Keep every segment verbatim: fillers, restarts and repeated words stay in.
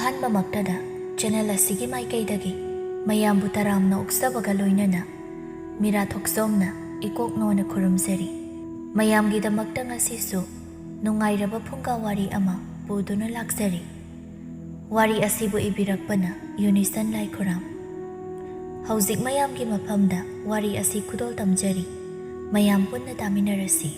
ꯑꯍꯥꯟꯕꯃꯛꯇꯗ channel ꯑꯁꯤꯒꯤ ꯃꯥꯏꯀꯩꯗꯒꯤ ꯃꯌꯥꯝꯕꯨ ꯇꯔꯥꯝꯅ ꯑꯣꯛꯆꯕꯒ ꯂꯣꯏꯅꯅ ꯃꯤꯔꯥ ꯊꯣꯛꯆꯣꯝꯅ ꯏꯀꯣꯛ ꯅꯣꯟꯅ ꯈꯨꯔꯨꯝꯖꯔꯤ꯫ ꯃꯌꯥꯝꯒꯤꯗꯃꯛꯇ ꯉꯁꯤꯁꯨ ꯅꯨꯡꯉꯥꯏꯔꯕ ꯐꯨꯡꯒꯥ ꯋꯥꯔꯤ ꯑꯃ ꯄꯨꯗꯨꯅ ꯂꯥꯛꯆꯔꯤ꯫ ꯋꯥꯔꯤ ꯑꯁꯤꯕꯨ ꯏꯕꯤꯔꯛꯄꯅ ꯌꯨꯅꯤꯁꯟ ꯂꯥꯏꯈꯨꯔꯥꯝ꯫ ꯍꯧꯖꯤꯛ ꯃꯌꯥꯝꯒꯤ ꯃꯐꯝꯗ ꯋꯥꯔꯤ ꯑꯁꯤ ꯈꯨꯗꯣꯜ ꯇꯝꯖꯔꯤ꯫ ꯃꯌꯥꯝ ꯄꯨꯟꯅ ꯇꯥꯃꯤꯟꯅꯔꯁꯤ꯫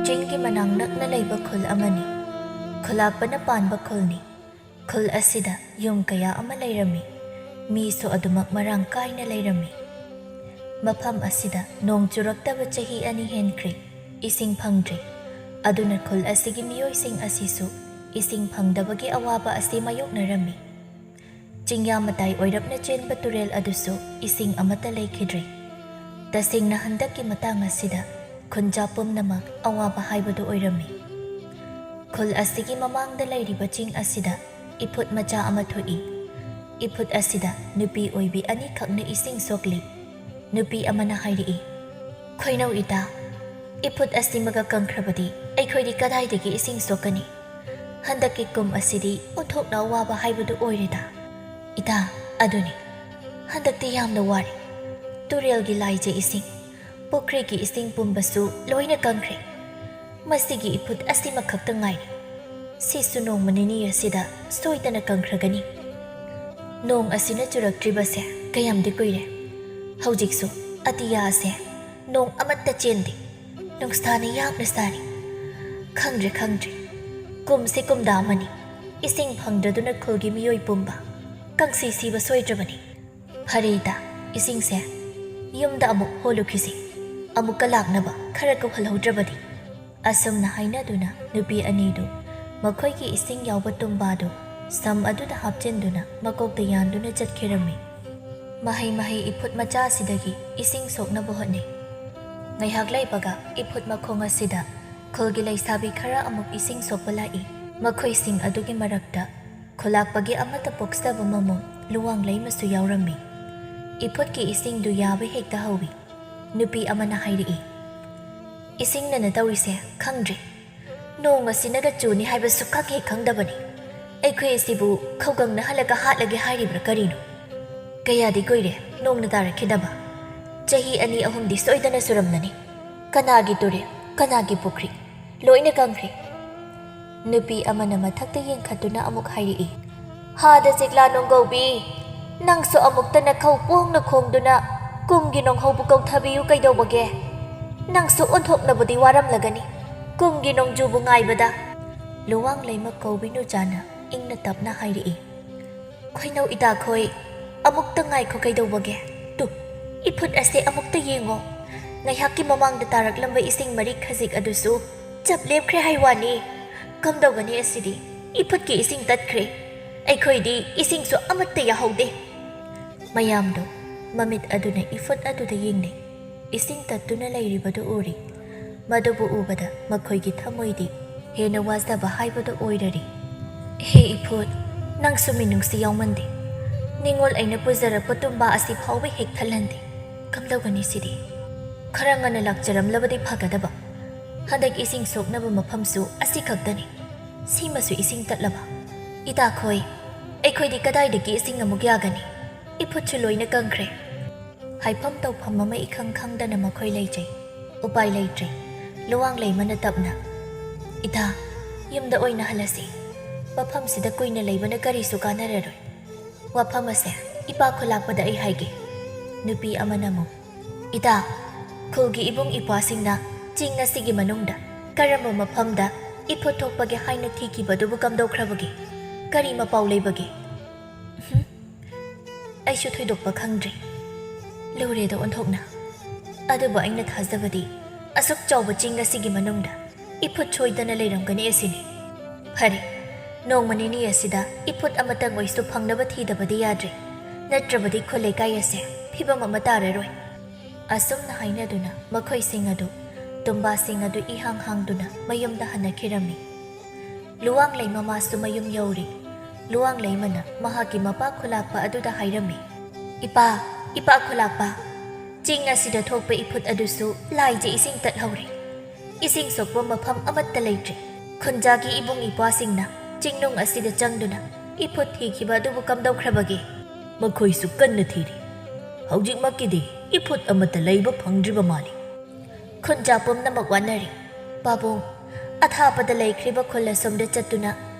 ꯆꯤꯡꯒꯤ ꯃꯅꯥꯛ ꯅꯛꯅ ꯂꯩꯕ ꯈꯨꯜ ꯑꯃꯅꯤ꯫ ꯈꯨꯜꯂꯥꯛꯄꯅ ꯄꯥꯟꯕ ꯈꯨꯜꯅꯤ꯫ ꯈꯨꯜ ꯑꯁꯤꯗ ꯌꯨꯝ ꯀꯌꯥ ꯑꯃ ꯂꯩꯔꯝꯃꯤ꯫ ꯃꯤꯁꯨ ꯑꯗꯨꯃꯛ ꯃꯔꯥꯡ ꯀꯥꯏꯅ ꯂꯩꯔꯝꯃꯤ꯫ ꯃꯐꯝ ꯑꯁꯤꯗ ꯅꯣꯡ ꯆꯨꯔꯛꯇꯕ ꯆꯍꯤ ꯑꯅꯤ ꯍꯦꯟꯈ꯭ꯔꯦ, ꯏꯁꯤꯡ ꯐꯪꯗ꯭ꯔꯦ꯫ ꯑꯗꯨꯅ ꯈꯨꯜ ꯑꯁꯤꯒꯤ ꯃꯤꯑꯣꯏꯁꯤꯡ ꯑꯁꯤꯁꯨ ꯏꯁꯤꯡ ꯐꯪꯗꯕꯒꯤ ꯑꯋꯥꯕ ꯑꯁꯤ ꯃꯥꯌꯣꯛꯅꯔꯝꯃꯤ꯫ ꯆꯤꯡꯌꯥ ꯃꯇꯥꯏ ꯑꯣꯏꯔꯞꯅ ꯆꯦꯟꯕ ꯇꯨꯔꯦꯜ ꯑꯗꯨꯁꯨ ꯏꯁꯤꯡ ꯑꯃꯠꯇ ꯂꯩꯈꯤꯗ꯭ꯔꯦ꯫ ꯇꯁꯦꯡꯅ ꯍꯟꯗꯛꯀꯤ ꯃꯇꯥꯡ ꯑꯁꯤꯗ ꯈꯨꯟꯖꯥ ꯄꯨꯝꯅꯃꯛ ꯑꯋꯥꯕ ꯍꯥꯏꯕꯗꯨ ꯑꯣꯏꯔꯝꯃꯤ꯫ ꯈꯨꯜ ꯑꯁꯤꯒꯤ ꯃꯃꯥꯡꯗ ꯂꯩꯔꯤꯕ ꯆꯤꯡ ꯑꯁꯤꯗ ꯏꯐꯨꯠ ꯃꯆꯥ ꯑꯃ ꯊꯣꯛꯏ꯫ ꯏꯐꯨꯠ ꯑꯁꯤꯗ ꯅꯨꯄꯤ ꯑꯣꯏꯕꯤ ꯑꯅꯤꯈꯛꯅ ꯏꯁꯤꯡ ꯁꯣꯛꯂꯤ꯫ ꯅꯨꯄꯤ ꯑꯃꯅ ꯍꯥꯏꯔꯛꯏ, "ꯈꯣꯏꯅꯧ ꯏꯇꯥ, ꯏꯐꯨꯠ ꯑꯁꯤꯃꯒ ꯀꯪꯈ꯭ꯔꯕꯗꯤ ꯑꯩꯈꯣꯏꯗꯤ ꯀꯗꯥꯏꯗꯒꯤ ꯏꯁꯤꯡ ꯁꯣꯛꯀꯅꯤ? ꯍꯟꯗꯛꯀꯤ ꯀꯨꯝ ꯑꯁꯤꯗꯤ ꯑꯣꯟꯊꯣꯛꯅ ꯑꯋꯥꯕ ꯍꯥꯏꯕꯗꯨ ꯑꯣꯏꯔꯦꯗ꯫" "ꯏꯇꯥ, ꯑꯗꯨꯅꯤ, ꯍꯟꯗꯛꯇꯤ ꯌꯥꯝꯅ ꯋꯥꯔꯦ꯫ ꯇꯨꯔꯦꯜꯒꯤ ꯂꯥꯏꯖ ꯏꯁꯤꯡ, ꯄꯨꯈ꯭ꯔꯤꯒꯤ ꯏꯁꯤꯡ ꯄꯨꯝꯕꯁꯨ ꯂꯣꯏꯅ ꯀꯪꯈ꯭ꯔꯦ꯫ ꯃꯁꯤꯒꯤ ꯏꯐꯨꯠ ꯑꯁꯤꯃꯈꯛꯇ ꯉꯥꯏꯔꯦ꯫ ꯁꯤꯁꯨ ꯅꯣꯡꯃ ꯅꯤꯅꯤ ꯑꯁꯤꯗ ꯁꯣꯏꯗꯅ ꯀꯪꯈ꯭ꯔꯒꯅꯤ꯫ ꯅꯣꯡ ꯑꯁꯤꯅ ꯆꯨꯔꯛꯇ꯭ꯔꯤꯕꯁꯦ ꯀꯌꯥꯝꯗꯤ ꯀꯨꯏꯔꯦ꯫ ꯍꯧꯖꯤꯛꯁꯨ ꯑꯇꯤꯌꯥ ꯑꯁꯦ ꯅꯣꯡ ꯑꯃꯠꯇ ꯆꯦꯟꯗꯦ꯫ ꯅꯨꯡꯁꯥꯅ ꯌꯥꯛꯅ ꯁꯥꯔꯤ꯫ ꯈꯪꯗ꯭ꯔꯦ, ꯈꯪꯗ꯭ꯔꯦ꯫ ꯀꯨꯝꯁꯦ ꯀꯨꯝꯗꯥ ꯑꯃꯅꯤ꯫ ꯏꯁꯤꯡ ꯐꯪꯗ꯭ꯔꯗꯨꯅ ꯈꯨꯜꯒꯤ ꯃꯤꯑꯣꯏ ꯄꯨꯝꯕ ꯀꯪꯁꯤ ꯁꯤꯕ ꯁꯣꯏꯗ꯭ꯔꯕꯅꯤ꯫ ꯐꯔꯦ ꯏꯇꯥ, ꯏꯁꯤꯡꯁꯦ ꯌꯨꯝꯗ ꯑꯃꯨꯛ ꯍꯣꯜꯂꯨꯈꯤꯁꯤ꯫ ꯑꯃꯨꯛꯀ ꯂꯥꯛꯅꯕ ꯈꯔ ꯀꯧꯍꯜꯍꯧꯗ꯭ꯔꯕꯗꯤ꯫" ꯑꯁꯨꯝꯅ ꯍꯥꯏꯅꯗꯨꯅ ꯅꯨꯄꯤ ꯑꯅꯤꯗꯨ ꯃꯈꯣꯏꯒꯤ ꯏꯁꯤꯡ ꯌꯥꯎꯕ ꯇꯨꯝꯕꯥꯗꯨ ꯁꯝ ꯑꯗꯨꯗ ꯍꯥꯞꯆꯤꯟꯗꯨꯅ ꯃꯀꯣꯛꯇ ꯌꯥꯟꯗꯨꯅ ꯆꯠꯈꯤꯔꯝꯃꯤ꯫ ꯃꯍꯩ ꯃꯍꯩ ꯏꯐꯨꯠ ꯃꯆꯥ ꯑꯁꯤꯗꯒꯤ ꯏꯁꯤꯡ ꯁꯣꯛꯅꯕ ꯍꯣꯠꯅꯩ꯫ ꯉꯥꯏꯍꯥꯛ ꯂꯩꯕꯒ ꯏꯐꯨꯠ ꯃꯈꯣꯡ ꯑꯁꯤꯗ ꯈꯨꯜꯒꯤ ꯂꯩꯁꯥꯕꯤ ꯈꯔ ꯑꯃꯨꯛ ꯏꯁꯤꯡ ꯁꯣꯛꯄ ꯂꯥꯛꯏ꯫ ꯃꯈꯣꯏꯁꯤꯡ ꯑꯗꯨꯒꯤ ꯃꯔꯛꯇ ꯈꯨꯂꯥꯛꯄꯒꯤ ꯑꯃꯠꯇ ꯄꯣꯛꯆꯕ ꯃꯃꯣ ꯂꯨꯋꯥꯡ ꯂꯩꯃꯁꯨ ꯌꯥꯎꯔꯝꯃꯤ꯫ ꯏꯐꯨꯠꯀꯤ ꯏꯁꯤꯡꯗꯨ ꯌꯥꯕ ꯍꯦꯛꯇ ꯍꯧꯏ꯫ ꯅꯨꯄꯤ ꯑꯃꯅ ꯍꯥꯏꯔꯛꯏ, "ꯏꯁꯤꯡꯅꯅ ꯇꯧꯔꯤꯁꯦ ꯈꯪꯗ꯭ꯔꯤ꯫ ꯅꯣꯡ ꯑꯁꯤꯅꯒ ꯆꯨꯅꯤ ꯍꯥꯏꯕ ꯁꯨꯛꯈꯪ ꯍꯦꯛ ꯈꯪꯗꯕꯅꯤ꯫ ꯑꯩꯈꯣꯏ ꯑꯁꯤꯕꯨ ꯈꯧꯒꯪꯅ ꯍꯜꯂꯒ ꯍꯥꯠꯂꯒꯦ ꯍꯥꯏꯔꯤꯕ꯭ꯔꯥ ꯀꯔꯤꯅꯣ? ꯀꯌꯥꯗꯤ ꯀꯨꯏꯔꯦ ꯅꯣꯡꯅ ꯇꯥꯔꯛꯈꯤꯗꯕ? ꯆꯍꯤ ꯑꯅꯤ ꯑꯍꯨꯝꯗꯤ ꯁꯣꯏꯗꯅ ꯁꯨꯔꯝꯂꯅꯤ꯫ ꯀꯅꯥꯒꯤ ꯇꯨꯔꯦꯜ, ꯀꯅꯥꯒꯤ ꯄꯨꯈ꯭ꯔꯤ, ꯂꯣꯏꯅ ꯀꯪꯈ꯭ꯔꯦ꯫" ꯅꯨꯄꯤ ꯑꯃꯅ ꯃꯊꯛꯇ ꯌꯦꯡꯈꯠꯇꯨꯅ ꯑꯃꯨꯛ ꯍꯥꯏꯔꯛꯏ, "ꯍꯥꯗ ꯆꯦꯛꯂꯥ ꯅꯣꯡꯒꯧꯕꯤ, ꯅꯪꯁꯨ ꯑꯃꯨꯛꯇ ꯅꯈꯧ ꯄꯣꯡꯅ ꯈꯣꯡꯗꯨꯅ ꯀꯨꯝꯒꯤ ꯅꯣꯡꯍꯧꯕ ꯀꯧꯊꯕꯤꯌꯨ ꯀꯩꯗꯧꯕꯒꯦ? ꯅꯪꯁꯨ ꯑꯣꯟꯊꯣꯛꯅꯕꯗꯤ ꯋꯥꯔꯝꯂꯒꯅꯤ ꯀꯨꯝꯒꯤ ꯅꯣꯡꯖꯨꯕꯨ ꯉꯥꯏꯕꯗ꯫" ꯂꯨꯋꯥꯡ ꯂꯩꯃ ꯀꯧꯕꯤ ꯅꯨꯆꯥꯅ ꯏꯪꯅ ꯇꯞꯅ ꯍꯥꯏꯔꯛꯏ, "ꯈꯣꯏꯅꯧ ꯏꯇꯥꯈꯣꯏ, ꯑꯃꯨꯛꯇ ꯉꯥꯏꯈꯣ ꯀꯩꯗꯧꯕꯒꯦ? ꯇꯨ, ꯏꯐꯨꯠ ꯑꯁꯦ ꯑꯃꯨꯛꯇ ꯌꯦꯡꯉꯣ꯫ ꯉꯥꯏꯍꯥꯛꯀꯤ ꯃꯃꯥꯡꯗ ꯇꯥꯔꯛꯂꯝꯕ ꯏꯁꯤꯡ ꯃꯔꯤꯛ ꯈꯖꯤꯛ ꯑꯗꯨꯁꯨ ꯆꯞ ꯂꯦꯞꯈ꯭ꯔꯦ ꯍꯥꯏ ꯋꯥꯅꯤ꯫ ꯀꯝꯗꯧꯒꯅꯤ ꯑꯁꯤꯗꯤ? ꯏꯐꯨꯠꯀꯤ ꯏꯁꯤꯡ ꯇꯠꯈ꯭ꯔꯦ꯫ ꯑꯩꯈꯣꯏꯗꯤ ꯏꯁꯤꯡꯁꯨ ꯑꯃꯠꯇ ꯌꯥꯍꯧꯗꯦ꯫" ꯃꯌꯥꯝꯗꯣ ꯃꯃꯤꯠ ꯑꯗꯨꯅ ꯏꯐꯨꯠ ꯑꯗꯨꯗ ꯌꯦꯡꯅꯩ꯫ ꯏꯁꯤꯡ ꯇꯠꯇꯨꯅ ꯂꯩꯔꯤꯕꯗꯨ ꯎꯔꯤ꯫ ꯃꯗꯨꯕꯨ ꯎꯕꯗ ꯃꯈꯣꯏꯒꯤ ꯊꯃꯣꯏꯗꯤ ꯍꯦꯟꯅ ꯋꯥꯖꯕ ꯍꯥꯏꯕꯗꯨ ꯑꯣꯏꯔꯔꯤ꯫ "ꯍꯦ ꯏꯐꯨꯠ, ꯅꯪꯁꯨ ꯃꯤꯅꯨꯡꯁꯤ ꯌꯥꯎꯃꯟꯗꯦ꯫ ꯅꯤꯡꯉꯣꯜ ꯑꯩꯅ ꯄꯨꯖꯔꯛꯄ ꯇꯨꯝꯕꯥ ꯑꯁꯤ ꯐꯥꯎꯕ ꯍꯦꯛ ꯊꯜꯍꯟꯗꯦ꯫ ꯀꯝꯗꯧꯒꯅꯤ ꯁꯤꯗꯤ? ꯈꯔ ꯉꯟꯅ ꯂꯥꯛꯆꯔꯝꯂꯕꯗꯤ ꯐꯒꯗꯕ꯫ ꯍꯟꯗꯛ ꯏꯁꯤꯡ ꯁꯣꯛꯅꯕ ꯃꯐꯝꯁꯨ ꯑꯁꯤ ꯈꯛꯇꯅꯤ꯫ ꯁꯤꯃꯁꯨ ꯏꯁꯤꯡ ꯇꯠꯂꯕ? ꯏꯇꯥꯈꯣꯏ, ꯑꯩꯈꯣꯏꯗꯤ ꯀꯗꯥꯏꯗꯒꯤ ꯏꯁꯤꯡ ꯑꯃꯨꯛ ꯌꯥꯒꯅꯤ? ꯏꯐꯨꯠꯁꯨ ꯂꯣꯏꯅ ꯀꯪꯈ꯭ꯔꯦ꯫" ꯍꯥꯏꯐꯝ ꯇꯧꯐꯝ ꯑꯃ ꯏꯈꯪ ꯈꯪꯗꯅ ꯃꯈꯣꯏ ꯂꯩꯖꯩ꯫ ꯎꯄꯥꯏ ꯂꯩꯇ꯭ꯔꯦ꯫ ꯂꯨꯋꯥꯡ ꯂꯩꯃꯅ ꯇꯞꯅ, "ꯏꯇꯥ, ꯌꯨꯝꯗ ꯑꯣꯏꯅ ꯍꯜꯂꯁꯤ꯫ ꯃꯐꯝꯁꯤꯗ ꯀꯨꯏꯅ ꯂꯩꯕꯅ ꯀꯔꯤꯁꯨ ꯀꯥꯟꯅꯔꯔꯣꯏ꯫ ꯋꯥꯐꯝ ꯑꯁꯦ ꯏꯄꯥ ꯈꯨꯂꯥꯛꯄꯗ ꯑꯩ ꯍꯥꯏꯒꯦ꯫" ꯅꯨꯄꯤ ꯑꯃꯅ ꯑꯃꯨꯛ, "ꯏꯇꯥ, ꯈꯨꯜꯒꯤ ꯏꯕꯨꯡ ꯏꯄ꯭ꯋꯥꯁꯤꯡꯅ ꯆꯤꯡ ꯑꯁꯤꯒꯤ ꯃꯅꯨꯡꯗ ꯀꯔꯝꯕ ꯃꯐꯝꯗ ꯏꯐꯨꯠ ꯊꯣꯛꯄꯒꯦ ꯍꯥꯏꯅ ꯊꯤꯈꯤꯕꯗꯨꯕꯨ ꯀꯝꯗꯧꯈ꯭ꯔꯕꯒꯦ? ꯀꯔꯤ ꯃꯄꯥꯎ ꯂꯩꯕꯒꯦ?" "ꯍꯨꯝ, ꯑꯩꯁꯨ ꯊꯣꯏꯗꯣꯛꯄ ꯈꯪꯗ꯭ꯔꯦ꯫ ꯂꯨꯔꯦꯗ ꯑꯣꯟꯊꯣꯛꯅ꯫ ꯑꯗꯨꯕꯨ ꯑꯩꯅ ꯊꯥꯖꯕꯗꯤ ꯑꯁꯨꯛ ꯆꯥꯎꯕ ꯆꯤꯡ ꯑꯁꯤꯒꯤ ꯃꯅꯨꯡꯗ ꯏꯐꯨꯠ ꯁꯣꯏꯗꯅ ꯂꯩꯔꯝꯒꯅꯤ ꯑꯁꯤꯅꯤ꯫ ꯐꯔꯦ, ꯅꯣꯡꯃ ꯅꯤꯅꯤ ꯑꯁꯤꯗ ꯏꯐꯨꯠ ꯑꯃꯇꯪ ꯑꯣꯏꯁꯨ ꯐꯪꯅꯕ ꯊꯤꯗꯕꯗꯤ ꯌꯥꯗ꯭ꯔꯦ꯫ ꯅꯠꯇ꯭ꯔꯕꯗꯤ ꯈꯨꯜ ꯂꯩꯀꯥꯏ ꯑꯁꯦ ꯐꯤꯕꯝ ꯑꯃ ꯇꯥꯔꯔꯣꯏ꯫" ꯑꯁꯨꯝꯅ ꯍꯥꯏꯅꯗꯨꯅ ꯃꯈꯣꯏꯁꯤꯡ ꯑꯗꯨ, ꯇꯨꯝꯕꯥꯁꯤꯡ ꯑꯗꯨ ꯏꯍꯥꯡ ꯍꯥꯡꯗꯨꯅ ꯃꯌꯨꯝꯗ ꯍꯟꯅꯈꯤꯔꯝꯃꯤ꯫ ꯂꯨꯋꯥꯡ ꯂꯩꯃ ꯃꯥꯁꯨ ꯃꯌꯨꯝ ꯌꯧꯔꯦ꯫ ꯂꯨꯋꯥꯡ ꯂꯩꯃꯅ ꯃꯍꯥꯛꯀꯤ ꯃꯄꯥ ꯈꯨꯂꯥꯛꯄ ꯑꯗꯨꯗ ꯍꯥꯏꯔꯝꯃꯤ, "ꯏꯄꯥ, ꯏꯄꯥ ꯈꯨꯂꯥꯛꯄ, ꯆꯤꯡ ꯑꯁꯤꯗ ꯊꯣꯛꯄ ꯏꯐꯨꯠ ꯑꯗꯨꯁꯨ ꯂꯥꯏꯖ ꯏꯁꯤꯡ ꯇꯠꯍꯧꯔꯦ꯫ ꯏꯁꯤꯡ ꯁꯣꯛꯄ ꯃꯐꯝ ꯑꯃꯠꯇ ꯂꯩꯇ꯭ꯔꯦ꯫ ꯈꯨꯟꯖꯥꯒꯤ ꯏꯕꯨꯡ ꯏꯄ꯭ꯋꯥꯁꯤꯡꯅ ꯆꯤꯡꯅꯨꯡ ꯑꯁꯤꯗ ꯆꯪꯗꯨꯅ ꯏꯐꯨꯠ ꯊꯤꯈꯤꯕ ꯑꯗꯨꯕꯨ ꯀꯝꯗꯧꯈ꯭ꯔꯕꯒꯦ? ꯃꯈꯣꯏꯁꯨ ꯀꯟꯅ ꯊꯤꯔꯤ꯫ ꯍꯧꯖꯤꯛꯃꯛꯀꯤꯗꯤ ꯏꯐꯨꯠ ꯑꯃꯠꯇ ꯂꯩꯕ ꯐꯪꯗ꯭ꯔꯤꯕ ꯃꯥꯜꯂꯤ꯫ ꯈꯨꯟꯖꯥ ꯄꯨꯝꯅꯃꯛ ꯋꯥꯅꯔꯤ꯫ ꯄꯥꯕꯨꯡ, ꯑꯊꯥꯞꯄꯗ ꯂꯩꯈ꯭ꯔꯤꯕ ꯈꯨꯜ ꯑꯁꯣꯝꯗ ꯆꯠꯇꯨꯅ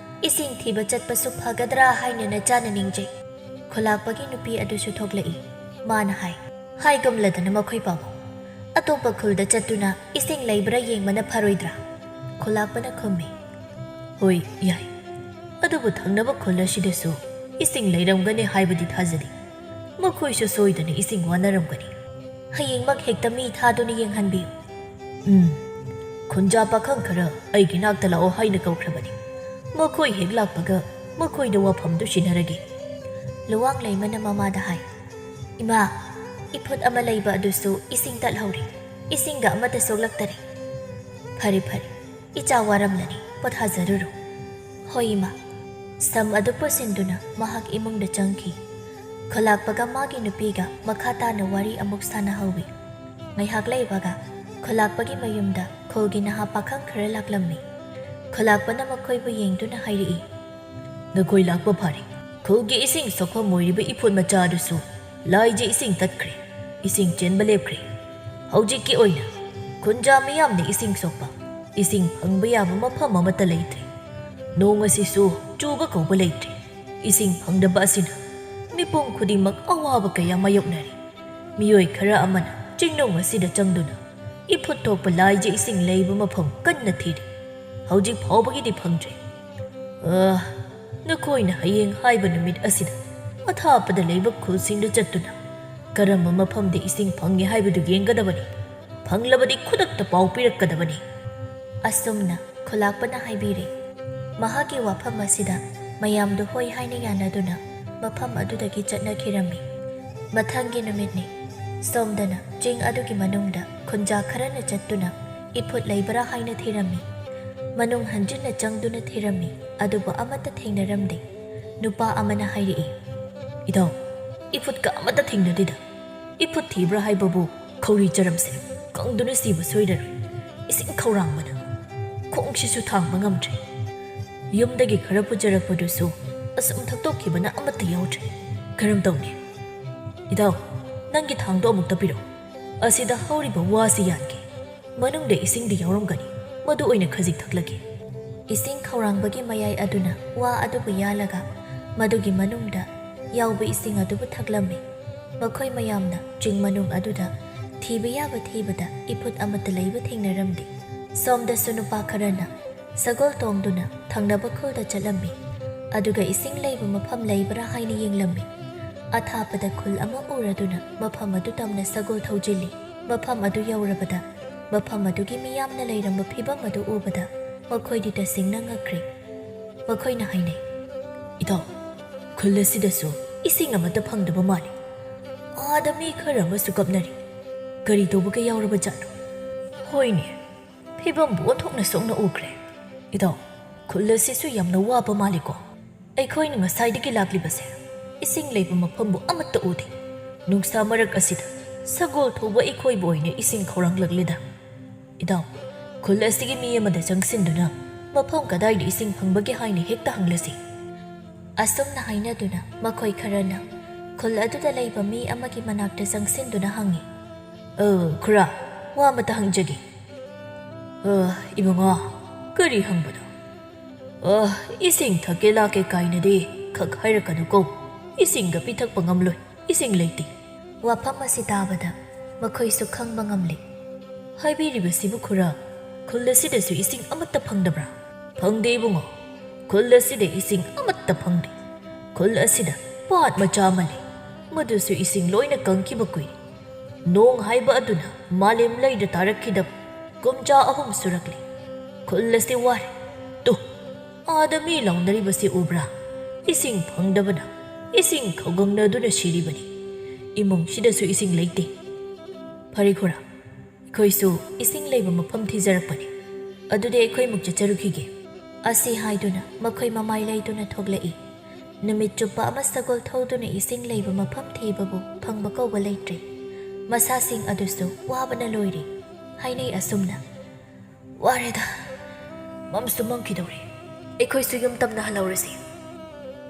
ꯏꯁꯤꯡ ꯊꯤꯕ ꯆꯠꯄꯁꯨ ꯐꯒꯗ꯭ꯔꯥ ꯍꯥꯏꯅ ꯅꯆꯥꯅ ꯅꯤꯡꯖꯩ꯫ ꯈꯨꯂꯥꯛꯄꯒꯤ ꯅꯨꯄꯤ ꯑꯗꯨꯁꯨ ꯊꯣꯛꯂꯛꯏ꯫ ꯃꯥꯅ ꯍꯥꯏ, ꯍꯥꯏꯒꯨꯝꯂꯗꯅ ꯃꯈꯣꯏ ꯄꯥꯕꯨꯡ, ꯑꯇꯣꯞꯄ ꯈꯨꯜꯗ ꯆꯠꯇꯨꯅ ꯏꯁꯤꯡ ꯂꯩꯕ꯭ꯔꯥ ꯌꯦꯡꯕꯅ ꯐꯔꯣꯏꯗ꯭ꯔꯥ? ꯈꯨꯂꯥꯛꯄꯅ ꯈꯨꯝꯃꯤ, ꯍꯣꯏ, ꯌꯥꯏ꯫ ꯑꯗꯨꯕꯨ ꯊꯪꯅꯕ ꯈꯨꯜ ꯑꯁꯤꯗꯁꯨ ꯏꯁꯤꯡ ꯂꯩꯔꯝꯒꯅꯤ ꯍꯥꯏꯕꯗꯤ ꯊꯥꯖꯗꯦ꯫ ꯃꯈꯣꯏꯁꯨ ꯁꯣꯏꯗꯅ ꯏꯁꯤꯡ ꯋꯥꯅꯔꯝꯒꯅꯤ꯫ ꯍꯌꯦꯡꯃꯛ ꯍꯦꯛꯇ ꯃꯤ ꯊꯥꯗꯨꯅ ꯌꯦꯡꯍꯟꯕꯤꯌꯨ꯫ ꯎꯝ, ꯈꯨꯟꯖꯥ ꯄꯥꯈꯪ ꯈꯔ ꯑꯩꯒꯤ ꯅꯥꯛꯇ ꯂꯥꯛꯑꯣ ꯍꯥꯏꯅ ꯀꯧꯈ꯭ꯔꯕꯅꯤ꯫ ꯃꯈꯣꯏ ꯍꯦꯛ ꯂꯥꯛꯄꯒ ꯃꯈꯣꯏꯗ ꯋꯥꯐꯝꯗꯨ ꯁꯤꯟꯅꯔꯒꯦ꯫ ꯂꯨꯋꯥꯡ ꯂꯩꯃꯅ ꯃꯃꯥꯗ ꯍꯥꯏ, ꯏꯃꯥ, ꯏꯐꯨꯠ ꯑꯃ ꯂꯩꯕ ꯑꯗꯨꯁꯨ ꯏꯁꯤꯡ ꯇꯠꯍꯧꯔꯦ꯫ ꯏꯁꯤꯡꯒ ꯑꯃꯠꯇ ꯁꯣꯛꯂꯛꯇꯔꯦ꯫ ꯐꯔꯦ, ꯐꯔꯦ, ꯏꯆꯥ ꯋꯥꯔꯝꯂꯅꯤ, ꯄꯣꯊꯥꯖꯔꯨꯔꯣ꯫ ꯍꯣꯏ ꯏꯃꯥ꯫ ꯁꯝ ꯑꯗꯨ ꯄꯨꯁꯤꯟꯗꯨꯅ ꯃꯍꯥꯛ ꯏꯃꯨꯡꯗ ꯆꯪꯈꯤ꯫ ꯈꯨꯂꯥꯛꯄꯒ ꯃꯥꯒꯤ ꯅꯨꯄꯤꯒ ꯃꯈꯥ ꯇꯥꯅ ꯋꯥꯔꯤ ꯑꯃꯨꯛ ꯁꯥꯟꯅꯍꯧꯏ꯫ ꯉꯥꯏꯍꯥꯛ ꯂꯩꯕꯒ ꯈꯨꯂꯥꯛꯄꯒꯤ ꯃꯌꯨꯝꯗ ꯈꯨꯜꯒꯤ ꯅꯍꯥ ꯄꯥꯈꯪ ꯈꯔ ꯂꯥꯛꯂꯝꯃꯤ꯫ ꯈꯨꯂꯥꯛꯄꯅ ꯃꯈꯣꯏꯕꯨ ꯌꯦꯡꯗꯨꯅ ꯍꯥꯏꯔꯛꯏ, ꯅꯈꯣꯏ ꯂꯥꯛꯄ ꯐꯔꯦ꯫ ꯈꯨꯜꯒꯤ ꯏꯁꯤꯡ ꯁꯣꯛꯐꯝ ꯑꯣꯏꯔꯤꯕ ꯏꯐꯨꯠ ꯃꯆꯥ ꯑꯗꯨꯁꯨ ꯂꯥꯏꯖ ꯏꯁꯤꯡ ꯇꯠꯈ꯭ꯔꯦ꯫ ꯏꯁꯤꯡ ꯆꯦꯟꯕ ꯂꯦꯞꯈ꯭ꯔꯦ꯫ ꯍꯧꯖꯤꯛꯀꯤ ꯑꯣꯏꯅ ꯈꯨꯟꯖꯥ ꯃꯤꯌꯥꯝꯅ ꯏꯁꯤꯡ ꯁꯣꯛꯄ, ꯏꯁꯤꯡ ꯐꯪꯕ ꯌꯥꯕ ꯃꯐꯝ ꯑꯃꯠꯇ ꯂꯩꯇ꯭ꯔꯦ꯫ ꯅꯣꯡ ꯑꯁꯤꯁꯨ ꯆꯨꯕ ꯀꯧꯕ ꯂꯩꯇ꯭ꯔꯦ꯫ ꯏꯁꯤꯡ ꯐꯪꯗꯕ ꯑꯁꯤꯅ ꯃꯤꯄꯨꯝ ꯈꯨꯗꯤꯡꯃꯛ ꯑꯋꯥꯕ ꯀꯌꯥ ꯃꯥꯌꯣꯛꯅꯔꯤ꯫ ꯃꯤꯑꯣꯏ ꯈꯔ ꯑꯃꯅ ꯆꯤꯡꯅꯨꯡ ꯑꯁꯤꯗ ꯆꯪꯗꯨꯅ ꯏꯐꯨꯠ ꯊꯣꯛꯄ ꯂꯥꯏꯖ ꯏꯁꯤꯡ ꯂꯩꯕ ꯃꯐꯝ ꯀꯟꯅ ꯊꯤꯔꯤ꯫ ꯍꯧꯖꯤꯛ ꯐꯥꯎꯕꯒꯤꯗꯤ ꯐꯪꯗ꯭ꯔꯤ꯫ ꯑꯥ, ꯅꯈꯣꯏꯅ ꯍꯌꯦꯡ ꯍꯥꯏꯕ ꯅꯨꯃꯤꯠ ꯑꯁꯤꯗ ꯑꯊꯥꯞꯄꯗ ꯂꯩꯕ ꯈꯨꯜꯁꯤꯡꯗ ꯆꯠꯇꯨꯅ ꯀꯔꯝꯕ ꯃꯐꯝꯗ ꯏꯁꯤꯡ ꯐꯪꯉꯤ ꯍꯥꯏꯕꯗꯨ ꯌꯦꯡꯒꯗꯕꯅꯤ꯫ ꯐꯪꯂꯕꯗꯤ ꯈꯨꯗꯛꯇ ꯄꯥꯎ ꯄꯤꯔꯛꯀꯗꯕꯅꯤ꯫ ꯑꯁꯨꯝꯅ ꯈꯨꯂꯥꯛꯄꯅ ꯍꯥꯏꯕꯤꯔꯦ꯫ ꯃꯍꯥꯛꯀꯤ ꯋꯥꯐꯝ ꯑꯁꯤꯗ ꯃꯌꯥꯝꯗꯨ ꯍꯣꯏ ꯍꯥꯏꯅ ꯌꯥꯅꯗꯨꯅ ꯃꯐꯝ ꯑꯗꯨꯗꯒꯤ ꯆꯠꯅꯈꯤꯔꯝꯃꯤ꯫ ꯃꯊꯪꯒꯤ ꯅꯨꯃꯤꯠꯅꯤ꯫ ꯁꯣꯝꯗꯅ ꯆꯤꯡ ꯑꯗꯨꯒꯤ ꯃꯅꯨꯡꯗ ꯈꯨꯟꯖꯥ ꯈꯔꯅ ꯆꯠꯇꯨꯅ ꯏꯐꯨꯠ ꯂꯩꯕ꯭ꯔꯥ ꯍꯥꯏꯅ ꯊꯤꯔꯝꯃꯤ꯫ ꯃꯅꯨꯡ ꯍꯟꯖꯤꯟꯅ ꯆꯪꯗꯨꯅ ꯊꯤꯔꯝꯃꯤ, ꯑꯗꯨꯕꯨ ꯑꯃꯠꯇ ꯊꯦꯡꯅꯔꯝꯗꯦ꯫ ꯅꯨꯄꯥ ꯑꯃꯅ ꯍꯥꯏꯔꯛꯏ, ꯏꯙꯧ, ꯏꯐꯨꯠꯀ ꯑꯃꯠꯇ ꯊꯦꯡꯅꯗꯦꯗ꯫ ꯏꯐꯨꯠ ꯊꯤꯕ꯭ꯔꯥ ꯍꯥꯏꯕꯕꯨ ꯈꯧꯔꯤ ꯆꯔꯝꯁꯦ ꯀꯪꯗꯨꯅ ꯁꯤꯕ ꯁꯣꯏꯔꯔꯣꯏ꯫ ꯏꯁꯤꯡ ꯈꯧꯔꯥꯡꯕꯅ ꯈꯣꯡꯁꯤꯁꯨ ꯊꯥꯡꯕ ꯉꯝꯗ꯭ꯔꯦ꯫ ꯌꯨꯝꯗꯒꯤ ꯈꯔ ꯄꯨꯖꯔꯛꯄꯗꯨꯁꯨ ꯑꯁꯨꯝ ꯊꯛꯇꯣꯛꯈꯤꯕꯅ ꯑꯃꯠꯇ ꯌꯥꯎꯗ꯭ꯔꯦ꯫ ꯀꯔꯝ ꯇꯧꯅꯤ? ꯏꯇꯥꯎ, ꯅꯪꯒꯤ ꯊꯥꯡꯗꯣ ꯑꯃꯨꯛꯇ ꯄꯤꯔꯛꯎ꯫ ꯑꯁꯤꯗ ꯍꯧꯔꯤꯕ ꯋꯥꯁꯤ ꯌꯥꯟꯒꯦ꯫ ꯃꯅꯨꯡꯗ ꯏꯁꯤꯡꯗꯤ ꯌꯥꯎꯔꯝꯒꯅꯤ, ꯃꯗꯨ ꯑꯣꯏꯅ ꯈꯖꯤꯛ ꯊꯛꯂꯒꯦ꯫ ꯏꯁꯤꯡ ꯈꯧꯔꯥꯡꯕꯒꯤ ꯃꯌꯥꯏ ꯑꯗꯨꯅ ꯋꯥ ꯑꯗꯨꯕꯨ ꯌꯥꯜꯂꯒ ꯃꯗꯨꯒꯤ ꯃꯅꯨꯡꯗ ꯌꯥꯎꯕ ꯏꯁꯤꯡ ꯑꯗꯨꯕꯨ ꯊꯛꯂꯝꯃꯤ꯫ ꯃꯈꯣꯏ ꯃꯌꯥꯝꯅ ꯆꯤꯡ ꯃꯅꯨꯡ ꯑꯗꯨꯗ ꯊꯤꯕ ꯌꯥꯕ ꯊꯤꯕꯗ ꯏꯐꯨꯠ ꯑꯃꯠꯇ ꯂꯩꯕ ꯊꯦꯡꯅꯔꯝꯗꯦ꯫ ꯁꯣꯝꯗꯁꯨ ꯅꯨꯄꯥ ꯈꯔꯅ ꯁꯒꯣꯜ ꯇꯣꯡꯗꯨꯅ ꯊꯪꯅꯕ ꯈꯨꯜꯗ ꯆꯠꯂꯝꯃꯤ꯫ ꯑꯗꯨꯒ ꯏꯁꯤꯡ ꯂꯩꯕ ꯃꯐꯝ ꯂꯩꯕ꯭ꯔꯥ ꯍꯥꯏꯅ ꯌꯦꯡꯂꯝꯃꯤ꯫ ꯑꯊꯥꯞꯄꯗ ꯈꯨꯜ ꯑꯃ ꯎꯔꯗꯨꯅ ꯃꯐꯝ ꯑꯗꯨ ꯇꯝꯅ ꯁꯒꯣꯜ ꯊꯧꯖꯤꯜꯂꯤ꯫ ꯃꯐꯝ ꯑꯗꯨ ꯌꯧꯔꯕꯗ ꯃꯐꯝ ꯑꯗꯨꯒꯤ ꯃꯤꯌꯥꯝꯅ ꯂꯩꯔꯝꯕ ꯐꯤꯕꯝ ꯑꯗꯨ ꯎꯕꯗ ꯃꯈꯣꯏꯗꯤ ꯇꯁꯦꯡꯅ ꯉꯛꯈ꯭ꯔꯦ꯫ ꯃꯈꯣꯏꯅ ꯍꯥꯏꯅꯩ, "ꯏꯇꯥꯎ, ꯈꯨꯜ ꯑꯁꯤꯗꯁꯨ ꯏꯁꯤꯡ ꯑꯃꯠꯇ ꯐꯪꯗꯕ ꯃꯥꯜꯂꯤ꯫ ꯑꯥꯗ ꯃꯤ ꯈꯔ ꯑꯃꯁꯨ ꯀꯞꯅꯔꯤ꯫ ꯀꯔꯤ ꯇꯧꯕꯒ ꯌꯥꯎꯔꯕ ꯖꯥꯠꯅꯣ?" ꯍꯣꯏꯅꯦ, ꯐꯤꯕꯝꯕꯨ ꯑꯣꯟꯊꯣꯛꯅ ꯁꯣꯛꯅ ꯎꯈ꯭ꯔꯦ꯫ ꯏꯇꯥꯎ, ꯈꯨꯜ ꯑꯁꯤꯁꯨ ꯌꯥꯝꯅ ꯋꯥꯕ ꯃꯥꯜꯂꯤꯀꯣ꯫ ꯑꯩꯈꯣꯏꯅ ꯉꯁꯥꯏꯗꯒꯤ ꯂꯥꯛꯂꯤꯕꯁꯦ ꯏꯁꯤꯡ ꯂꯩꯕ ꯃꯐꯝꯕꯨ ꯑꯃꯠꯇ ꯎꯗꯦ꯫ ꯅꯨꯡꯁꯥ ꯃꯔꯛ ꯑꯁꯤꯗ ꯁꯒꯣꯜ ꯊꯧꯕ ꯑꯩꯈꯣꯏꯕꯨ ꯑꯣꯏꯅ ꯏꯁꯤꯡ ꯈꯧꯔꯥꯡꯂꯛꯂꯦꯗ꯫ ꯏꯇꯥꯎ, ꯈꯨꯜ ꯑꯁꯤꯒꯤ ꯃꯤ ꯑꯃꯗ ꯆꯪꯁꯤꯟꯗꯨꯅ ꯃꯐꯝ ꯀꯗꯥꯏꯗ ꯏꯁꯤꯡ ꯐꯪꯕꯒꯦ ꯍꯥꯏꯅ ꯍꯦꯛꯇ ꯍꯪꯂꯁꯤ꯫ ꯑꯁꯨꯝꯅ ꯍꯥꯏꯅꯗꯨꯅ ꯃꯈꯣꯏ ꯈꯔꯅ ꯈꯨꯜ ꯑꯗꯨꯗ ꯂꯩꯕ ꯃꯤ ꯑꯃꯒꯤ ꯃꯅꯥꯛꯇ ꯆꯪꯁꯤꯟꯗꯨꯅ ꯍꯪꯉꯤ꯫ "ꯑ, ꯈꯨꯔꯥ, ꯋꯥ ꯑꯃꯇ ꯍꯪꯖꯒꯦ꯫" "ꯑ, ꯏꯕꯨꯡꯉꯣ, ꯀꯔꯤ ꯍꯪꯕꯅꯣ?" "ꯑ, ꯏꯁꯤꯡ ꯊꯛꯀꯦ ꯂꯥꯛꯀꯦ ꯀꯥꯏꯅꯗꯤ ꯈꯛ ꯍꯥꯏꯔꯛꯀꯅꯨꯀꯣ꯫ ꯏꯁꯤꯡꯒ ꯄꯤꯊꯛꯄ ꯉꯝꯂꯣꯏ, ꯏꯁꯤꯡ ꯂꯩꯇꯦ꯫" ꯋꯥꯐꯝ ꯑꯁꯤ ꯇꯥꯕꯗ ꯃꯈꯣꯏꯁꯨ ꯈꯪꯕ ꯉꯝꯂꯦ꯫ "ꯍꯥꯏꯕꯤꯔꯤꯕꯁꯤꯕꯨ ꯈꯨꯔꯥ, ꯈꯨꯜ ꯑꯁꯤꯗꯁꯨ ꯏꯁꯤꯡ ꯑꯃꯠꯇ ꯐꯪꯗꯕ꯭ꯔꯥ?" "ꯐꯪꯗꯦ ꯏꯕꯨꯡꯉꯣ, ꯈꯨꯜ ꯑꯁꯤꯗ ꯏꯁꯤꯡ ꯑꯃꯠꯇ ꯐꯪꯗꯦ꯫ ꯈꯨꯜ ꯑꯁꯤꯗ ꯄꯥꯠ ꯃꯆꯥ ꯑꯃ ꯂꯩ, ꯃꯗꯨꯁꯨ ꯏꯁꯤꯡ ꯂꯣꯏꯅ ꯀꯪꯈꯤꯕ ꯀꯨꯏꯔꯦ꯫ ꯅꯣꯡ ꯍꯥꯏꯕ ꯑꯗꯨꯅ ꯃꯥꯂꯦꯝ ꯂꯩꯗ ꯇꯥꯔꯛꯈꯤꯗꯕ ꯀꯨꯝꯖꯥ ꯑꯍꯨꯝ ꯁꯨꯔꯛꯂꯦ꯫ ꯈꯨꯜ ꯑꯁꯤ ꯋꯥꯔꯦ꯫ ꯇꯨ, ꯑꯥꯗ ꯃꯤ ꯂꯥꯎꯅꯔꯤꯕꯁꯤ ꯎꯕ꯭ꯔꯥ? ꯏꯁꯤꯡ ꯐꯪꯗꯕꯅ ꯏꯁꯤꯡ ꯈꯧꯒꯪꯅꯗꯨꯅ ꯁꯤꯔꯤꯕꯅꯤ꯫ ꯏꯃꯨꯡꯁꯤꯗꯁꯨ ꯏꯁꯤꯡ ꯂꯩꯇꯦ꯫ ꯐꯔꯦ ꯈꯨꯔꯥ, ꯑꯩꯈꯣꯏꯁꯨ ꯏꯁꯤꯡ ꯂꯩꯕ ꯃꯐꯝ ꯊꯤꯖꯔꯛꯄꯅꯤ꯫ ꯑꯗꯨꯗꯤ ꯑꯩꯈꯣꯏ ꯑꯃꯨꯛ ꯆꯠꯆꯔꯨꯈꯤꯒꯦ꯫" ꯑꯁꯤ ꯍꯥꯏꯗꯨꯅ ꯃꯈꯣꯏ ꯃꯃꯥꯏ ꯂꯩꯗꯨꯅ ꯊꯣꯛꯂꯛꯏ꯫ ꯅꯨꯃꯤꯠ ꯆꯨꯞꯄ ꯑꯃ ꯁꯒꯣꯜ ꯊꯧꯗꯨꯅ ꯏꯁꯤꯡ ꯂꯩꯕ ꯃꯐꯝ ꯊꯤꯕꯕꯨ ꯐꯪꯕ ꯀꯧꯕ ꯂꯩꯇ꯭ꯔꯦ꯫ ꯃꯁꯥꯁꯤꯡ ꯑꯗꯨꯁꯨ ꯋꯥꯕꯅ ꯂꯣꯏꯔꯦ꯫ ꯍꯥꯏꯅꯩ ꯑꯁꯨꯝꯅ꯫ ꯋꯥꯔꯦꯗ꯫ ꯃꯝꯁꯨ ꯃꯝꯈꯤꯗꯧꯔꯦ꯫ ꯑꯩꯈꯣꯏꯁꯨ ꯌꯨꯝ ꯇꯝꯅ ꯍꯜꯍꯧꯔꯁꯤ꯫